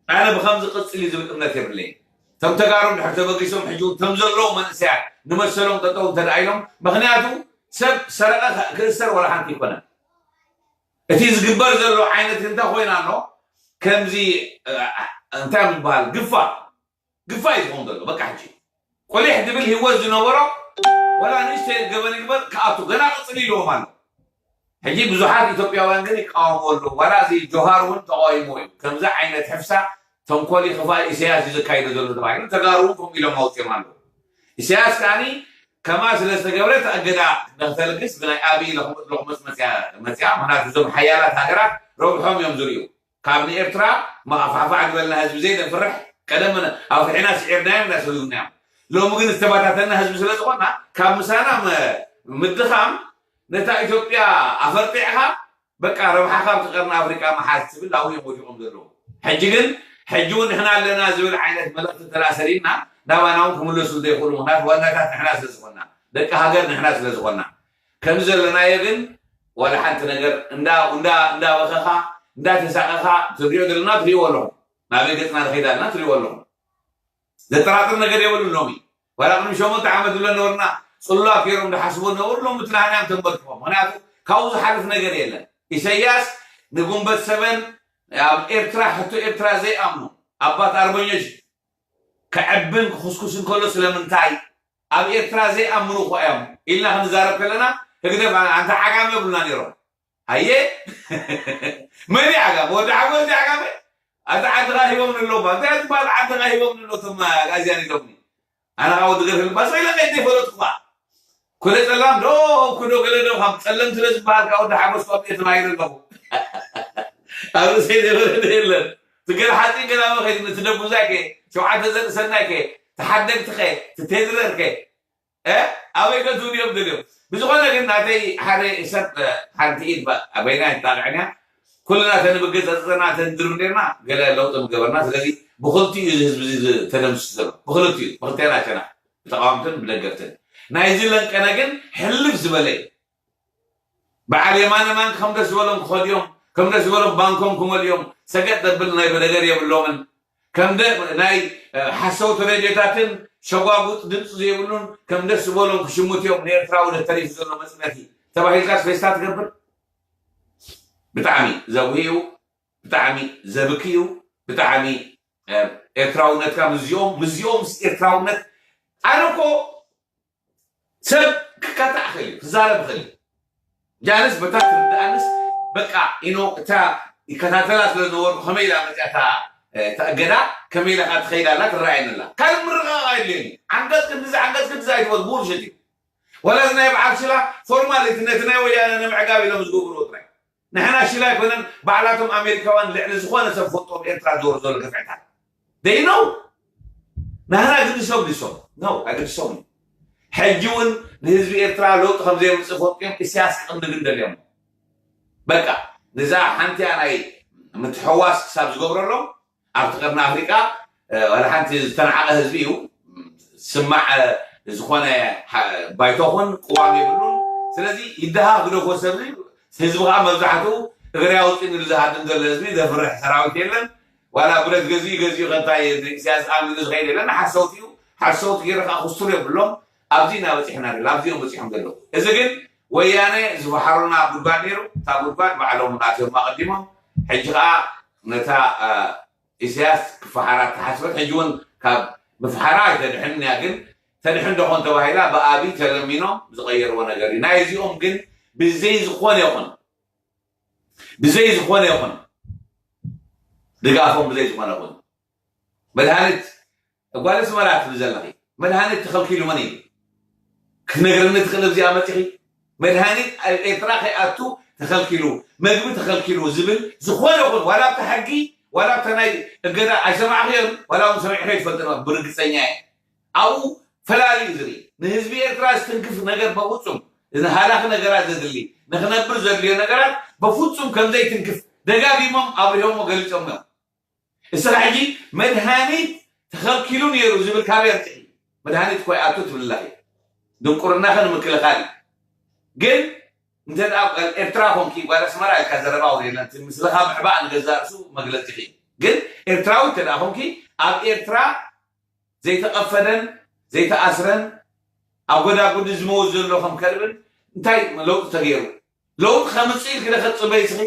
ኣነ ብከምዚ ቅፅል እዩ ዝብል እምነት የብለይን እቶም ተጋሩ እንድሕር ተበጊሶም ሕጂ እውን ከም ዘለዉ መንእሰያት ንመሰሎም ጠጠው እንተደኣ ኢሎም ምክንያቱ ሰብ ሰረቐ ክእሰር ወላ ሓንቲ ይኮነን እቲ ዝግበር ዘሎ ዓይነት እንተ ኮይና ኣሎ ከምዚ እንታይ ዝበሃል ግፋ ግፋ እዩ ዝኸውን ዘሎ በቃ ሕጂ ቆሊሕ ዝብል ህይወት ዝነበሮ ወላ ንእሽተይ ገበን ይግበር ክኣቱ ገና ቅፅል ኢልዎም ኣሎ ሕጂ ብዙሓት ኢትዮጵያውያን ግን ይቃወሙ ኣለዉ ዋላ እዚ ጆሃር እውን ተቃዊሞ እዩ ከምዚ ዓይነት ሕፍሳ ተንኮል ይኽፋእ ኢሳያስ እዩ ዘካይዶ ዘሎ ተባሂሉ ተጋሩ እውን ከምኡ ኢሎም ኣውፅኦም ኣለዉ ኢሳያስ ከዓኒ ከማ ስለ ዝተገብረ እቲ ኣገዳ ንክተልግስ ብናይ ኣብይ ለኽመፅ መፅያ መፅያ ምክንያቱ እዞም ሓያላት ሃገራት ረብሖም እዮም ዝርእዩ። ካብ ንኤርትራ መፋሕፋሕ ዝበልና ህዝቢ ዘይነፍርሕ፣ ቀደም ኣፍሪሕና ስዒርናዮም ኢና ሰቢብናዮም። ሎሚ ግን ዝተበታተና ህዝቢ ስለ ዝኾንና ካብ ምሳና ምድኻም ነታ ኢትዮጵያ ኣፈርጢዕኻ በቃ ረብሓኻ ኣብቲ ቀርኒ ኣፍሪቃ ምሓዝ ትብል ኣብኡ እዮም ወዲቖም ዘለዉ። ሕጂ ግን ሕጂ እውን ንሕና ኣለና ዝብል ዓይነት መልእኽቲ እንተ ሰዲድና ናባና እውን ክምለሱ ዘይኽእሉ፣ ምክንያቱ ዋናታት ንሕና ስለ ዝኾንና፣ ደቂ ሃገር ንሕና ስለ ዝኾንና፣ ከምዚ ዘለናዮ ግን ዋላ ሓንቲ ነገር እንዳበኸኻ እንዳተሳቐኻ ትሪኦ ዘለና ትሪእዎ ኣለኹም። ናበይ ገፅና ንኸይድ ኣለና ትሪእዎ ኣለኹም። ዘጠራጥር ነገር የብሉን። ሎሚ ዋላ ቅድሚ ሸሞንተ ዓመት ዝብለ ነበርና፣ ፅሉላት ገይሮም ዝሓስቡ ነበሩ። ሎም ትናንያም ተንበርክኾም፣ ምክንያቱ ካብኡ ዝሓልፍ ነገር የለን። ኢሰያስ ንጉንበት ሰበን ኣብ ኤርትራ ሕቶ ኤርትራ ዘይኣምኑ ኣባት ኣርበኞች ከዕብን ክኹስኩስን ከሎ ስለምንታይ ኣብ ኤርትራ ዘይኣምኑ እኮ እዮም ኢልና ክንዛረብ ከለና፣ ህግደፍ ኣንታ ዓጋመ ብሉና ነይሮም። ኣየ መን እዩ ዓጋመ? ወዲ ሓጎስ እዩ ዓጋመ? ኣቲ ዓድኻ ሂቦም ንሎ ባ እንታይ ዝበሃል ዓድኻ ሂቦም ንሎ ቶም ኣዚያን ኢሎምኒ። ኣነ ካ ወዲ ገርህ ልባስ ኢለ ከይደ ይፈለጥኩ ባ ኩለ ጸላም ዶ ኩዶ ገለ ዶ ካብ ጸለም ስለ ዝበሃል ካብ ወዲ ሓጎስ ካብ ቤት ማይረ ኣለኹ። ኣብ ርእሰይ ዘይበረደ የለን። ትገል ሓፂን ገላ መኸይድ ትደጉዛይ ከ ሸውዓተ ዘርእሰናይ ከ ትሓደግቲ ከ ትቴድረር ከ ኣበይ ገዝኡ ድዮም ደልዮም። ብዝኾነ ግን ናተይ ሓደ ሰብ ሓንቲ ኢድ ኣበይና ይጣቕዕን እያ። ኩልና ተንብገፀፀና ተንድርብ ነርና ገለ ለውጢ ምገበርና። ስለዚ ብክልቲኡ እዚ ህዝቢ እዚ ተደምስስ ዘሎ ብክልቲኡ ብክልቴና ቸና ብተቃወምትን ብደገፍትን ናይዚ ለንቀነ ግን ሕልፍ ዝበለ እዩ። በዓል የማነ ማንክ ከም ደስ ዝበሎም ክኸዱ እዮም። ከም ደስ ዝበሎም ባንኮም ክመልኡ እዮም። ሰገጥ ዘብል ናይ በደገር የብሎምን። ከም ደ ናይ ሓሰውቲ ሬድዮታትን ሸጓጉጥ ድምፂ ዘይብሉን ከም ደስ ዝበሎም ክሽምቱ እዮም። ንኤርትራዊ ተሪፉ ዘሎ መፅነቲ ተባሂልካስ ፌስታ ትገብር? ብጣዕሚ ዘጉሂ እዩ። ብጣዕሚ ዘብኪ እዩ። ብጣዕሚ ኤርትራውነትካ ምስዚኦም ምስዚኦም ምስ ኤርትራውነት ኣነ እኮ ሰብ ክካታዕ ክእል እዩ ክዛረብ ክእል እዩ። ጃንስ በታ ትርድኣንስ በቃ ኢኖ እታ ይከታተላ ስለ ዝነበርኩ ከመይ ኢላ መፅያ እታ እገዳ ከመይ ኢላ ካ ትኸይዳ ኣላ ትረኣየኒ ኣላ። ካልእ ምርቓቕ ኣየድልየኒ። ዓንቀፅ ክንድዚ ዓንቀፅ ክንድዚ ኣይትበል ቡልሽት እዩ። ወላ እዚ ናይ በዓል ሽላ ፎርማሊቲ ነቲ ናይ ወያነ ንምዕጋብ ኢሎም ዝገብርዎ ጥራይ። ንሕና ሽላ ኣይኮነን ባዕላቶም ኣሜሪካውያን ልዕሊ ዝኾነ ሰብ ፈልጦ ኣብ ኤርትራ ዝገብሩ ዘሎ ግፍዕታት ደይነው ናህና ግድሶም ግሶም ነው ኣግድሶም። ሕጂ እውን ንህዝቢ ኤርትራ ለውጢ ከም ዘየምፅእ ፈልጦም ኢሳያስ ክቕንድግ እንደልዮም በቃ ንዛ ሓንቲያ ናይ ምትሕዋስ ክሳብ ዝገብረሎም ኣብቲ ቀርኒ ኣፍሪቃ ዋላ ሓንቲ ዝተናዓቐ ህዝቢ እዩ። ስማዕ ዝኾነ ባይቶኹን ቅዋም የብሉን። ስለዚ ይደሃ ግደፎ ሰብ ህዝቢ ከዓ መብዛሕትኡ እግሪ ኣውፂ ንሉ ዝሃድም ዘሎ ህዝቢ ዘፍርሕ ሰራዊት የለን። ዋላ ብረት ገዚኡ ገዚኡ ከንታይ ኢሳያስ ኣሚኑ ዝኸይድ የለን። ሓሰውቲ እዩ። ሓሰውቲ ገይሩ ከዓ ክስቱር የብሎም። ኣብዚ ኢና በፂሕና ዘለና ኣብዚ እዮም በፂሖም ዘለዉ። እዚ ግን ወያነ ዝፈሓሩና ጉድጓድ ነይሩ። እታ ጉድጓድ ባዕሎም ኣትዮም ኣቐዲሞም። ሕጂ ከዓ ነታ ኢሳያስ ክፈሓራ ተሓስበት ሕጂ እውን ካብ ምፍሓራ ኣይተድሕንን እያ። ግን ተድሕን ዶ ኾን ተባሂላ ብኣብይ ተለሚኖም ዝቐየርዎ ነገር እዩ። ናይ እዚኦም ግን ብዘይ ዝኾነ ይኹን ብዘይ ዝኾነ ይኹን ድጋፎም ብዘይ ዝኾነ ይኹን መድሃኒት ጓል ኣስመራ ትብል ዘለኺ መድሃኒት ተኸልኪሉ መን እዩ ክትነግርኒ ትኽእል ኣብዚኣ መፂኺ መድሃኒት ኣብ ኤርትራ ከይኣቱ ተኸልኪሉ መግቢ ተኸልኪሉ ዝብል ዝኾነ ይኹን ዋላ ኣብቲ ሕጊ ዋላ ኣብታ ናይ እገዳ ኣይሰማዕኽዮን ዋላ እውን ሰሚዕኹ ይፈልጥ ብርግፀኛ እየ ኣብኡ ፈላሊ እዩ ዝርኢ ንህዝቢ ኤርትራ ዝትንክፍ ነገር በፍፁም እዚ ሃላኺ ነገራት ዘድሊ ንክነብር ዘድልዮ ነገራት በፍፁም ከምዘይትንክፍ ደጋጊሞም ኣብሪሆሞ ገሊፆም እዮም እስኻ ሕጂ መድሃኒት ተኸልኪሉ ነይሩ ዝብል ካበይ ኣምፂኺ መድሃኒት እኮ ይኣቱ ትብል ኣለኺ ድንቁርናኸ ንምክልኻል እዩ ግን እንተ ኤርትራ ኮንኪ ጓል ኣስመራ ኢልካ ዘረባ እውን የለን ምስልኻ ምሕባእ ንገዛእ ርእሱ መግለፂኺ ግን ኤርትራዊ እንተ ኮንኪ ኣብ ኤርትራ ዘይተቐፈደን ዘይተኣስረን ኣብ ጎዳጉዲ ዝመውት ዘሎ ከም ከልብን እንታይ ለውጢ ተገይሩ ለውጢ ከምፅእ ኢልኪ ዶ ክትፅበይ ስኺ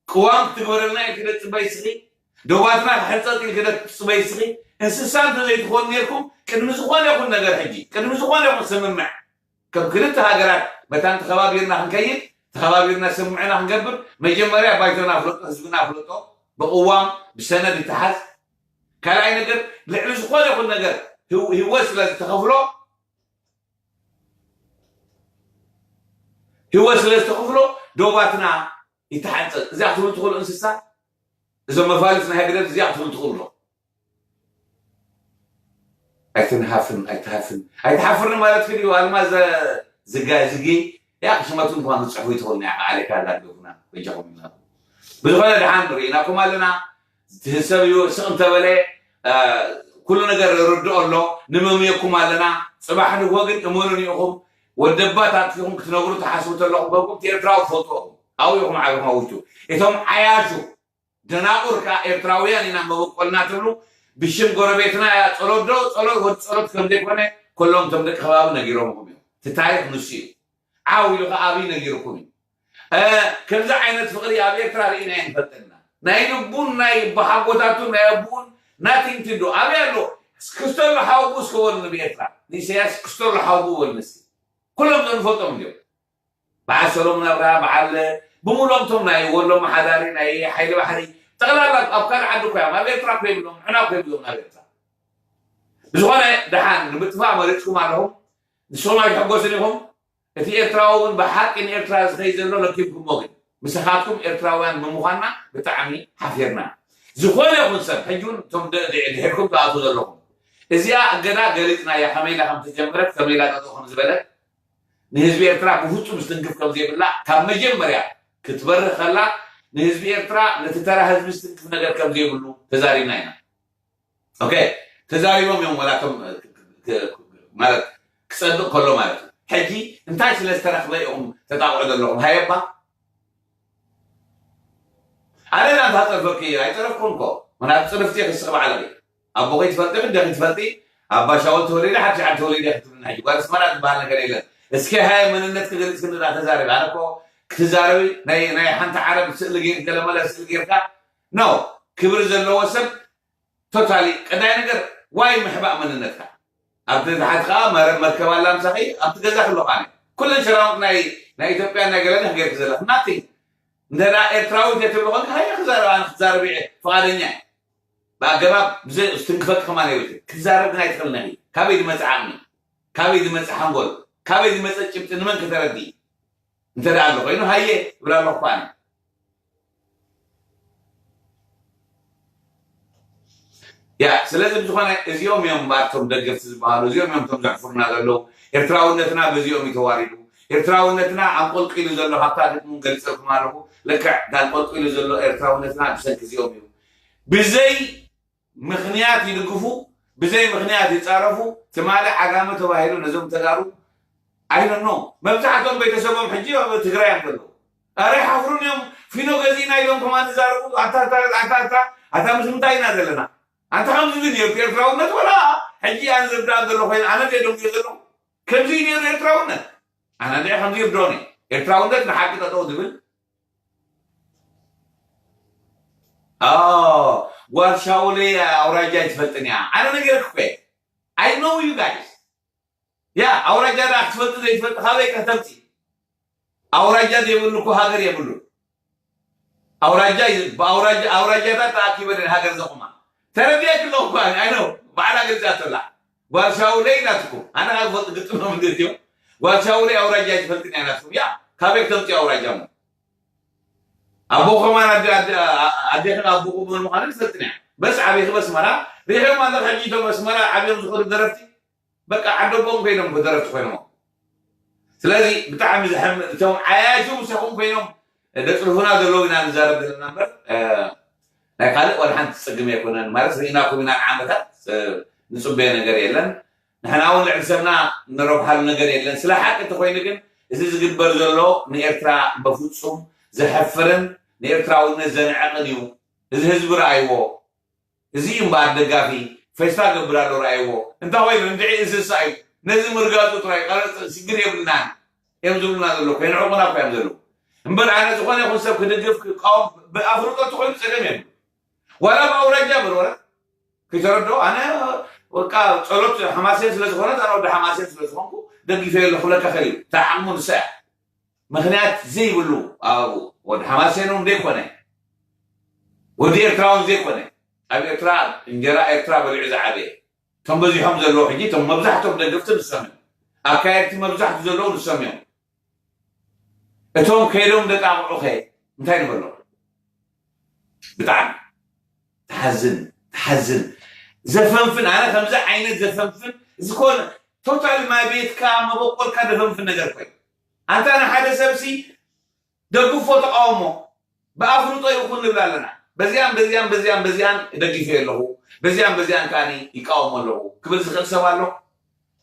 ቅዋም ክትግበረልና ኢልኪ ዶ ትፅበይ ስኺ ዶባትና ክሕፀጥ ኢልኪ ዶ ትፅበይ ስኺ እንስሳ እንተዘይትኾኑ ነርኩም ቅድሚ ዝኾነ ይኹን ነገር ሕጂ ቅድሚ ዝኾነ ይኹን ስምምዕ ከም ክልተ ሃገራት መታን ተኸባቢርና ክንከይድ ተኸባቢርና ስምምዕና ክንገብር መጀመርያ ባይቶና ፍለጦ ህዝብና ፍለጦ ብቅዋም ብሰነድ ይተሓዝ ካልኣይ ነገር ልዕሊ ዝኾነ ይኹን ነገር ህይወት ስለ ዝተኸፍሎ ህይወት ስለ ዝተኸፍሎ ዶባትና ይተሓንፀፅ። እዚኣ ክትብል ትኽእሉ እንስሳ፣ እዞም መፋልስ ናይ ህግደፍ እዚኣ ክትብል ትኽእሉ ዶ? ኣይትንሃፍን፣ ኣይትሃፍን፣ ኣይትሓፍርን ማለት ክድዩ? ኣልማዝ ዝጋ-፣ ዝጊ፣ ያ ክሽመቱ እንኳን ክትፅሕፉ ይትኽእሉ፣ ንዓ ዓሌካ ኣላ ትገፉና፣ በጃኹም ኢልና። ብዝኾነ ደሓን ርኢናኩም ኣለና። እቲ ሰብ እዩ ስቕ እንተበለ፣ እ፣ ኩሉ ነገር ርድኦ ኣሎ፣ ንምምየኩም ኣለና። ፅባሕ ንግሆ ግን እመኑን ኢኹም፣ ወደባት ኣጥፊኹም ክትነብሩ ትሓስቡ ተለኹም፣ በብኩም እቲ ኤርትራዊ ትፈልጥዎ ኢኹም። ኣብኡ ኢኹም ዓቢኹም ኣብ ውሽጡ። እቶም ዓያሹ ደናቁር ከኣ ኤርትራውያን ኢና መበቆልና ትብሉ፣ ብሽም ጎረቤትና እያ ጸሎት ዶ ጸሎት፣ ወዲ ጸሎት ከም ዘይኮነ፣ ከሎም እቶም ደቂ ከባቢ ነጊሮምኹም እዮም። እቲ ታሪኽ ንሱ እዩ። ዓው ኢሉ ከኣ ኣብይ ነጊርኩም እዩ። እ፣ ከምዚ ዓይነት ፍቕሪ ኣብ ኤርትራ ርኢና ኣይንፈልጥን ኢና። ናይ ልቡን ናይ በሓጎታቱን ናይ ኣቡኡን nothing to do። ኣበይ ኣሎ? ክስቶ ኣሎ ሓወቡኡ እስከ በሉኒ ብኤርትራ። ንኢሳያስ ክስቶ ኣሎ ሓወቡኡ በሉኒ እስኪ። ኩሎም እዞም ንፈልጦም እንዲዮም። በዓል ሰሎሞን ኣብርሃ፣ በዓል ብምሉኦም እቶም ናይ ወሎ መሓዳሪ፣ ናይ ሓይሊ ባሕሪ፣ ጠቕላላ ኣብ ካልእ ዓዲ እኮ እዮም። ኣብ ኤርትራ እኮ የብሎም፣ ዕና እኮ የብሎም ኣብ ኤርትራ። ብዝኾነ ደሓን ንምጥፋእ መሪጽኩም ኣለኹም። ንስኹም ኣይትሕጎስን ኢኹም። እቲ ኤርትራዊ እውን ብሓቂ ንኤርትራ ዝኸይድ ዘሎ ለኪምኩሞ፣ ግን ምሳኻትኩም ኤርትራውያን ብምዃንና ብጣዕሚ ሓፊርና። ዝኾነ ይኹን ሰብ፣ ሕጂ እውን እቶም ድ-፣ ድ-፣ ድሕርኩም ትኣትዉ ዘለኹም፣ እዚኣ እገዳ ገሊጽናያ፣ ከመይ ኢላ ከም ተጀመረት፣ ከመይ ኢላ ጠጠው ከም ዝበለት፣ ንህዝቢ ኤርትራ ብፍጹም ዝትንክፍ ከም ዘይብላ፣ ካብ መጀመርያ ክትበርህ ከላ፣ ንህዝቢ ኤርትራ፣ ነቲ ተራ ህዝቢ ዝትንክፍ ነገር ከም ዘይብሉ ተዛሪብና ኢና። ኦኬ፣ ተዛሪቦም እዮም፣ ወላ እቶም፣ ክ-፣ ክ-፣ ማለት ክጸድቕ ከሎ ማለት እዩ። ሕጂ እንታይ ስለ ዝተረኽበ ኢኹም ተጣቕዑ ዘለኹም? ሃየባ፣ ኣነ ዳ እንታ ጸርፈኪ፣ ኣይጸረፍኩን እኮ። ምክንያቱ ጽርፍቲ ክስቕ ባዕለኺ። ኣቦኺ ትፈልጢ፣ ክደኺ ትፈልጢ፣ ኣባ ሻውል ተወሊደ፣ ሓድሽ ዓዲ ተወሊደ ክትብልና ሕጂ። ጓል ኣስመራ ዝበሃል ነገር የለን። እስኪ ሃየ መንነት ክገልጽ ክንዳ ተዛረቢ። ኣነ እኮ ክትዛረቢ ናይ፣ ናይ ሓንቲ ዓረብ ስእሊ ጌር-፣ ገለመለ ስእሊ ጌርካ፣ ኖ፣ ክብሪ ዘለዎ ሰብ ቶታሊ ቀዳይ ነገር ዋይ ምሕባእ መንነትካ። ኣብ ትሕቲ ከኣ መረ-፣ መርከብ ኣላ ምሳኺ፣ ኣብቲ ገዛ ክለኹ ኣነ። ኩለን ሸራሙጥ ናይ፣ ናይ ኢትዮጵያ ናይ ገለነ ክገርክ ዘለኽ። ናቲንግ። እንተ ደኣ ኤርትራዊት እየ ትብሎ ኮንካ፣ ሃየ ክዛረብ፣ ኣነ ክትዛረብ እየ ፍቓደኛ እየ። ብኣገባብ ብዘይ-፣ ዝትንክፈኪ ከማን የብልክን። ክትዛረብ ግን ኣይትኽእልን ኢኺ። ካበይ ዝመጽእ ዓቕሚ? ካበይ ዝመጽእ ሓንጎል? ካበይ ዝመጽእ ጭብጢ ንመን ከተረድኢ? እንተ ደኣ ኣሎ ኮይኑ፣ ሃየ እብላ ኣለኹ ኣነ። ያ፣ ስለዚ ብዝኾነ እዚኦም እዮም እምበኣር እቶም ደገፍቲ ዝበሃሉ፣ እዚኦም እዮም እቶም ዘሕፍሩና ዘለዉ። ኤርትራውነትና በዚኦም እዩ ተዋሪዱ። ኤርትራውነትና ኣንቆልቂሉ ዘሎ፣ ካብታ ግጥሚ እውን ገሊጸልኩም ኣለኹ። ልክዕ፣ እቲ ኣንቆልቂሉ ዘሎ ኤርትራውነትና ብሰንኪ እዚኦም እዩ። ብዘይ ምኽንያት ይድግፉ፣ ብዘይ ምኽንያት ይጻረፉ። ትማሊ ዓጋመ ተባሂሉ ነዞም ተጋሩ፣ I don't know፣ መብዛሕትኦም ቤተሰቦም ሕጂ ኣብ ትግራይ እዮም ዘለዉ። ኣረ ይሓፍሩን እዮም። ፊኖ ገዚእና ኢሎም ከማን ዝዛረቡ። ኣታ፣ ኣታ፣ ኣታ፣ ኣታ፣ ኣታ፣ ምስ ምንታይ ኢና ዘለና? ኣንታ ከምዚ ግን ነይሩ ኤርትራውነት፣ ወላ ሕጂ ኣነ ዝርዳእ ዘሎ ኮይኑ፣ ኣነ ደደንጉየ ዘለኹ። ከምዚ እዩ ነይሩ ኤርትራውነት። ኣነ እንድዒ ከምዚ ይርድኦኒ። ኤርትራውነት ንሓቂ ጠጠው ዝብል። ኣዎ፣ ጓል ሻውለይ ኣውራጃ ኣይትፈልጥን እያ። ኣነ ነጊረኪ እኮ እየ። I know you guys። ያ፣ ኣውራጃ ደኣ ክትፈልጢ ዘይትፈልጢ ካበይ ከተምፂ? ኣውራጃ ዘይብሉ እኮ ሃገር የብሉን። ኣውራጃ እዩ፣ ብኣውራጃ፣ ኣውራጃታት ተኣኪበን እየን ሃገር ዘቑማ። ተረዲኤኪ ኣለኹ እኮ ኣነ፣ I know። ባዕላ ገሊጻቶ ኣላ። ጓል ሻውለይ ኢላትኩም። ኣነ ካብ ዝፈልጥ ግጥሞም እንዴት እዮም? ጓል ሻውለይ ኣውራጃ ኣይትፈልጥን እያ ኢላትኩም። ያ፣ ካበይ ክተምፅዮ ኣውራጃ እሞ? ኣቦ ከማን ኣደ-፣ ኣደ-፣ ኣዴኽን ኣቦኹም መን ምዃኑ ኣይትፈልጥን እያ። በስ ዓቢኺ በስመራ፣ ሪኢኺኦም ኣለኺ ሕጂ እቶም ኣስመራ ዓብዮም ዝኸዱ ደረፍቲ። በቃ ዓደቦም ኮይኖም እኮ ደረፍቲ ኮይኖም። ስለዚ ብጣዕሚ ዘሕምእ፣ እቶም ዓያሹ ምሳኹም ኮይኖም ደጽርፉና ዘለዉ ኢና ንዛረብ ዘለና እምበር፣ እ፣ ናይ ካልእ ዋላ ሓንቲ ጸገም ኣይኮነን። ማለት ርኢናኩም ኢና ንዓመታት፣ እ፣ ንጽበዮ ነገር የለን። ንሕና እውን ልዕሊ ሰብና ንረብሓሉ ነገር የለን። ስለ ሓቂ እንተኾይኑ ግን እዚ ዝግበር ዘሎ ንኤርትራ በፍጹም ዘሕፍርን ንኤርትራውነት ዘንዕቕን እዩ። እዚ ህዝቢ ረኣይዎ። እዚ እዩ እምበኣር ደጋፊ፣ ፌስታ ገብር ኣሎ ረኣይዎ። እንታይ ኮይኑ? እንድዒ እንስሳ እዩ። ነዚ ምርጋጹ ጥራይ ቀረጽ ሽግር የብልናን እዮም ዝብሉና ዘለዉ። ከይንዕቑና እኮ እዮም ዘለዉ። እምበር ኣነ ዝኾነ ይኹን ሰብ ክድግፍ፣ ክቃወም ብኣፍልጦ እንተኾይኑ ጸገም የብሉ። ዋላ ብኣውራጃ በል፣ ዋላ ከይተረድኦ፣ ኣነ በቃ ጸሎት ሓማሴን ስለ ዝኾነት፣ ኣነ ወዲ ሓማሴን ስለ ዝኾንኩ ደጊፈ ኣለኹ ክብለካ ይኽእል እዩ። እታ ዓቕሙ ንሳ እያ። ምኽንያት ዘይብሉ፣ ኣብ ወዲ ሓማሴን እውን ዘይኮነ፣ ወዲ ኤርትራ እውን ዘይኮነ፣ ኣብ ኤርትራ እንጀራ ኤርትራ በሊዑ ዝዓበየ፣ እቶም በዚሖም ዘለዉ ሕጂ፣ እቶም መብዛሕትኦም ደገፍቲ ንሶም እዮም። ኣካየድቲ መብዛሕትኡ ዘለዉ ንሶም እዮም። እቶም ከይዶም ደጣቕዑኸ፣ እንታይ ንበሎ? ብጣዕሚ ትሓዝን ትሓዝን። ዘፈንፍን፣ ኣነ ከምዚ ዓይነት ዘፈንፍን ዝኾነ ቶታል ማይ ቤትካ መበቆልካ ዘፈንፍን ነገር ኮይኑ፣ ኣንታ ንሓደ ሰብሲ ደግፎ ተቃውሞ ብኣፍልጦ ይኹን ንብል ኣለና። በዚኣን በዚኣን በዚኣን በዚኣን ደጊፈ ኣለኹ፣ በዚኣን በዚኣን ከኣ ይቃወሞ ኣለኹ ክብል ዝኽእል ሰብ ኣሎ?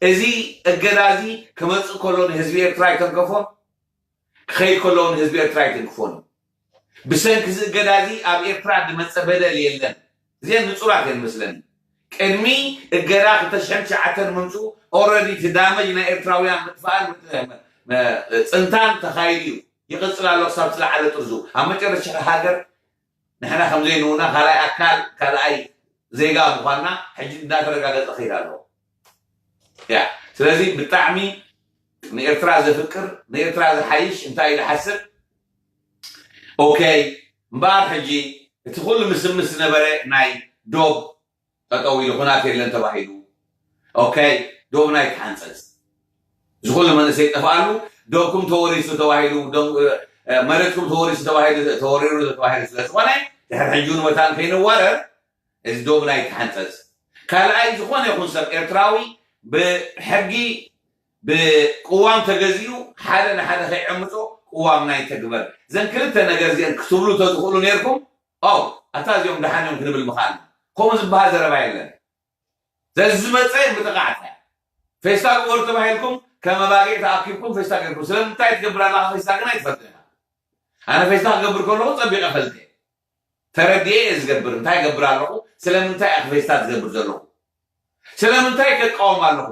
እዚ እገዳ እዚ ክመጽእ ከሎ ንህዝቢ ኤርትራ ኣይተንከፎን፣ ክኸይድ ከሎ ንህዝቢ ኤርትራ ኣይተንክፎን። ብሰንኪ እዚ እገዳ እዚ ኣብ ኤርትራ ዝመጸ በደል የለን። እዚአን ንጹራት እየን መስለኒ። ቅድሚ እገዳ ክልተ ሽሕን ትሽዓተን ምምጽኡ ኦረዲ እቲ ዳመጅ ናይ ኤርትራውያን ምጥፋእን ጽንታን ተኻይዱ እዩ። ይቕጽል ኣሎ ክሳብ ዝለዓለ ጥርዙ። ኣብ መጨረሻ ሃገር ንሕና ከም ዘይንውና ካልኣይ ኣካል፣ ካልኣይ ዜጋ ምዃንና ሕጂ እንዳተረጋገጸ ከይድ ኣለዎ። ያ ስለዚ ብጣዕሚ ንኤርትራ ዘፍቅር፣ ንኤርትራ ዝሓይሽ እንታይ ኢሉ ሓስብ? ኦኬ እምበኣር ሕጂ እቲ ኩሉ ምስምስ ዝነበረ ናይ ዶብ ጠጠው ኢሉ ኩናት የለን ተባሂሉ። ኦኬ ዶብና ይተሓንጸጽ፣ እዚ ኩሉ መንእሰይ ጠፍኣሉ፣ ዶብኩም ተወሪሱ ተባሂሉ፣ መሬትኩም ተወሪሱ ተባሂሉ፣ ተወሪሩ ተባሂሉ ስለ ዝኾነ ድሕሪ ሕጂ እውን መታን ከይንዋረር እዚ ዶብና ይተሓንጸጽ። ካልኣይ ዝኾነ ይኹን ሰብ ኤርትራዊ ብሕጊ ብቅዋም ተገዚኡ ሓደ ንሓደ ከይዕምጾ ቅዋምና ይተግበር። ዘን ክልተ ነገር እዚአን ክትብሉ ተዝኽእሉ ነርኩም ኦ ኣታ እዚኦም ደሓን እዮም ክንብል ምኻን። ከምኡ ዝበሃል ዘረባ የለን። ዘዝመፀ ምጥቃዕታ ፌስታ ግበሩ ተባሂልኩም ከም ኣባጊዕ ተኣኪብኩም ፌስታ ገርኩም ስለምንታይ ትገብር ኣለኻ? ፌስታ ግን ኣይትፈልጥ ኢኻ። ኣነ ፌስታ ክገብር ከለኹ ፀቢቐ ፈልጠ ተረዲኤ እየ ዝገብር። እንታይ ገብር ኣለኹ? ስለምንታይ እየ ፌስታ ዝገብር ዘለኹ? ስለምንታይ ከቃወም ኣለኹ?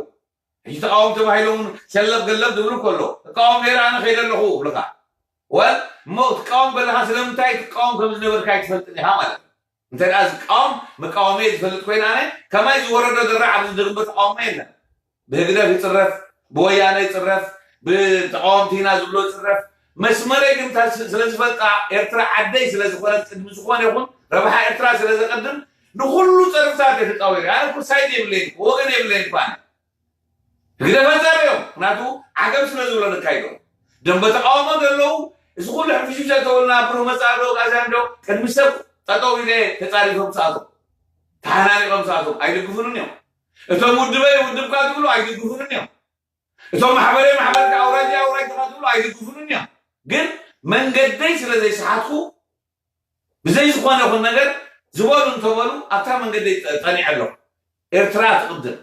ሕጂ ተቃወም ተባሂሎም ሸለብ ገለብ ዝብሉ ከሎ እቃወም ነይረ ኣነ ከይደ ኣለኹ ብልካ ወል እሞ ትቃወም ከለካ ስለምንታይ ትቃወም ከም ዝነበርካ ኣይትፈልጥን ኢኻ ማለት እዩ። እንተ ደኣ ዝቃወም መቃወሚ ዝፈልጥ ኮይነ ኣነ ከማይ ዝወረዶ ዘራዕ ኣብዚ ዝግበር ተቃውሞ የለን። ብህግደፍ ይፅረፍ፣ ብወያነ ይፅረፍ፣ ብተቃወምቲ ኢና ዝብሎ ይፅረፍ። መስመረይ ግን እታ ስ- ስለ ዝፈልጣ ኤርትራ ዓደይ ስለ ዝኾነት ቅድሚ ዝኾነ ይኹን ረብሓ ኤርትራ ስለ ዘቀድም ንኩሉ ፀርፍታት እየ ተፃዊረ። ኣነ ኩሳይድ የብለይን፣ ወገን የብለይን እኳ ኣነ። ህግደፍ ኣዛርዮም ምክንያቱ ዓገብ ስለ ዝብሎ ነካይዶም ደንበ ተቃውሞ ዘለዉ እዚ ኩሉ ሕፍሽፍሽ ተበልና ብሩህ መጻእ ዶ ጋዛን ዶ ቅድሚ ሰብ ጠጠው ኢለ ተጻሪፎም ሰኣቶም ተሓናኒቆም ሰኣቶም ኣይድግፉንን እዮም። እቶም ውድበይ ውድብካ ዝብሉ ኣይድግፉንን እዮም። እቶም ማሕበረይ ማሕበርካ ኣውራጃ ኣውራጅካ ዝብሉ ኣይድግፉንን እዮም። ግን መንገደይ ስለ ዘይሰሓትኩ ብዘይ ዝኾነ ይኹን ነገር ዝበሉ እንተበሉ ኣብታ መንገደይ ጠ- ጠኒዐ ኣለኹ። ኤርትራ ትቕድም።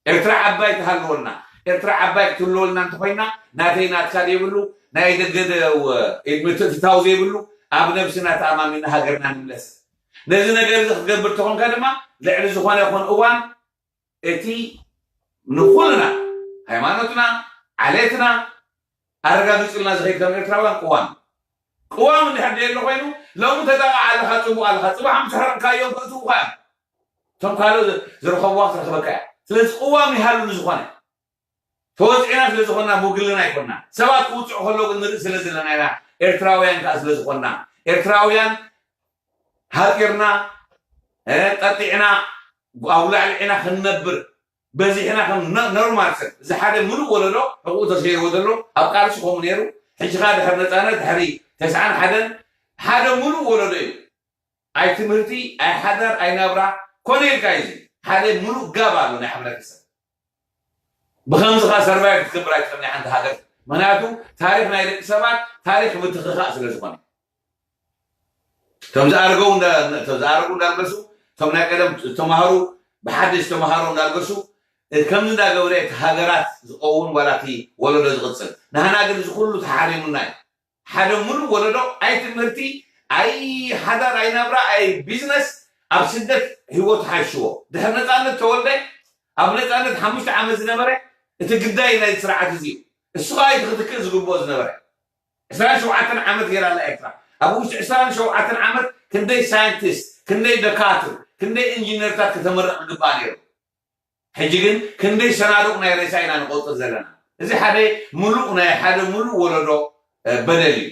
ኤርትራ ዓባይ ትሃልወልና። ኤርትራ ዓባይ ክትህልወልና እንተኾይና ናተይ ናትካ ዘይብሉ ናይ ደገ ደ- ምትእትታው ዘይብሉ ኣብ ነብስና ተኣማሚና ሃገርና ንምለስ። ነዚ ነገር እዚ ክትገብር ተኾንካ ድማ ልዕሊ ዝኾነ ይኹን እዋን እቲ ንኹልና ሃይማኖትና ዓሌትና ኣረጋጊጹልና ዝኸይድ ከም ኤርትራውያን ቅዋም ቅዋም እንድሕር ደየሎ ኮይኑ ሎሚ ተጠቃዕ ኣለኻ ጽቡቅ ኣለኻ ጽባሕ ምስ ሕረቕካዮም ከእትውኻ እዮም። እቶም ካልእ ዝረኸብዋ ክትረኽበካ እያ። ስለዚ ቅዋም ይሃሉ ንዝኾነ ተወፂዕና ስለ ዝኾንና ብውግልና ኣይኮንና ሰባት ክውፅዑ ከለዉ ግን ንርኢ ስለ ዘለና ኢና። ኤርትራውያን ከዓ ስለ ዝኾንና ኤርትራውያን ሃጢርና ጠጢዕና ኣጉላዕሊዕና ክንነብር በዚሕና ከም ኖርማል ሰብ እዚ ሓደ ሙሉእ ወለዶ ሕቁኡ ተሰይርዎ ዘሎ ኣብ ቃልሲ ከምኡ ነይሩ። ሕጂ ከዓ ድሕሪ ነፃነት ድሕሪ ተስዓን ሓደን ሓደ ሙሉእ ወለዶ እዩ። ኣይ ትምህርቲ ኣይ ሓዳር ኣይ ናብራ ኮነ ኢልካ እዩ። ሓደ ሙሉእ ጋብ ኣሎ ናይ ሕብረተሰብ ብከምዚ ከዓ ሰርቫይቭ ክትገብር ኣይትኽእል ናይ ሓንቲ ሃገር። ምክንያቱ ታሪክ ናይ ደቂ ሰባት ታሪክ ምትኽኻእ ስለ ዝኾነ እቶም ዝኣረገው እንዳ- እቶም ዝኣረጉ እንዳልገሱ እቶም ናይ ቀደም ዝተማሃሩ ብሓደሽ ተማሃሮ እንዳልገሱ ከምዚ እንዳገበረ እቲ ሃገራት ዝቀውም ዋላ እቲ ወለዶ ዝቕፅል። ንህና ግን እዚ ኩሉ ተሓሪሙና እዩ። ሓደ ሙሉእ ወለዶ ኣይ ትምህርቲ ኣይ ሓዳር ኣይ ናብራ ኣይ ቢዝነስ ኣብ ስደት ህይወቱ ሓይሽዎ። ድሕሪ ነፃነት ተወልደ ኣብ ነፃነት ሓሙሽተ ዓመት ዝነበረ እቲ ግዳይ ናይ ስርዓት እዚ እዩ። እሱ ከዓ እቲ ክትክእ ዝግብኦ ዝነበረ ዕስራን ሸውዓተን ዓመት ገይራ ኣላ ኤርትራ። ኣብ ውሽጢ ዕስራን ሸውዓተን ዓመት ክንደይ ሳይንቲስት ክንደይ ደካትር ክንደይ ኢንጂነርታት ከተመርቕ ዝግባእ ነይሩ። ሕጂ ግን ክንደይ ሰናዱቕ ናይ ሬሳ ኢና ንቆጽር ዘለና። እዚ ሓደ ሙሉእ ናይ ሓደ ሙሉእ ወለዶ በደል እዩ።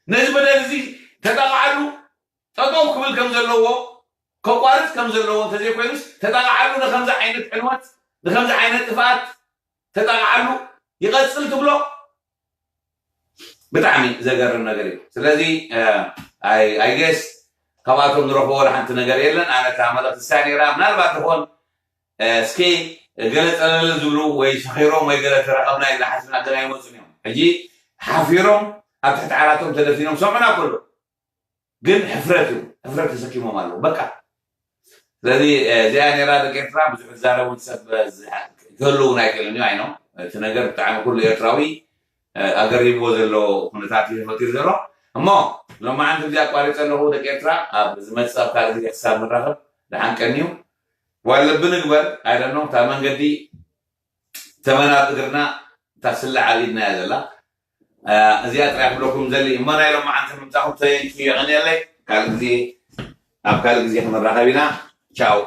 ነዚ በደል እዚ ተጠቕዓሉ ጠጠው ክብል ከም ዘለዎ ከቋርፅ ከም ዘለዎ እንተዘይኮይኑስ ተጠቕዓሉ ንከምዚ ዓይነት ዕንወት ንከምዚ ዓይነት ጥፍኣት ተጠቕዓሉ ይቐፅል ትብሎ ብጣዕሚ ዘገርም ነገር እዩ። ስለዚ I guess ካብኣቶም ንረኽቦ ወላ ሓንቲ ነገር የለን። ኣነ እታ መልእኽቲ እሳ ነይራ፣ ምናልባት ትኾን እስኪ ገለ ጸለለ ዝብሉ ወይ ሰኺሮም ወይ ገለ ተራኸብና ኢልና ሓሲብና ግን ኣይመጹን እዮም። ሕጂ ሓፊሮም ኣብ ትሕቲ ዓራቶም ተደፊኖም ሰምዑና ከሎ ግን ሕፍረት እዩ፣ ሕፍረት ተሰኪሞም ኣለዉ። በቃ ስለዚ እዚኣ ነራ ደቂ ኤርትራ ብዙሕ ዝዛረቡን ሰብ ክህልው ናይ ክእልን እዩ። ኣይኖ እቲ ነገር ብጣዕሚ ኩሉ ኤርትራዊ ኣገሪምዎ ዘሎ ኩነታት እዩ ተፈጢሩ ዘሎ። እሞ ሎማዓንቲ እዚ ኣቋሪፀ ኣለኹ። ደቂ ኤርትራ ኣብ ዝመፅእ ኣብ ካልእ ግዜ ክሳብ ንራኸብ ደሓን ቀንዩ። ዋለቢ ንግበር ኣይደኖ እታ መንገዲ ተመን ኣብ እግርና እታ ስለ ዓሊድና እያ ዘላ። እዚኣ ጥራይ ክብለኩም ዘሊ እሞ ናይ ሎማዓንቲ ምምፃኹም ተየንኪ የቐንየለይ። ካልእ ግዜ ኣብ ካልእ ግዜ ክንራኸብ ኢና። ቻው።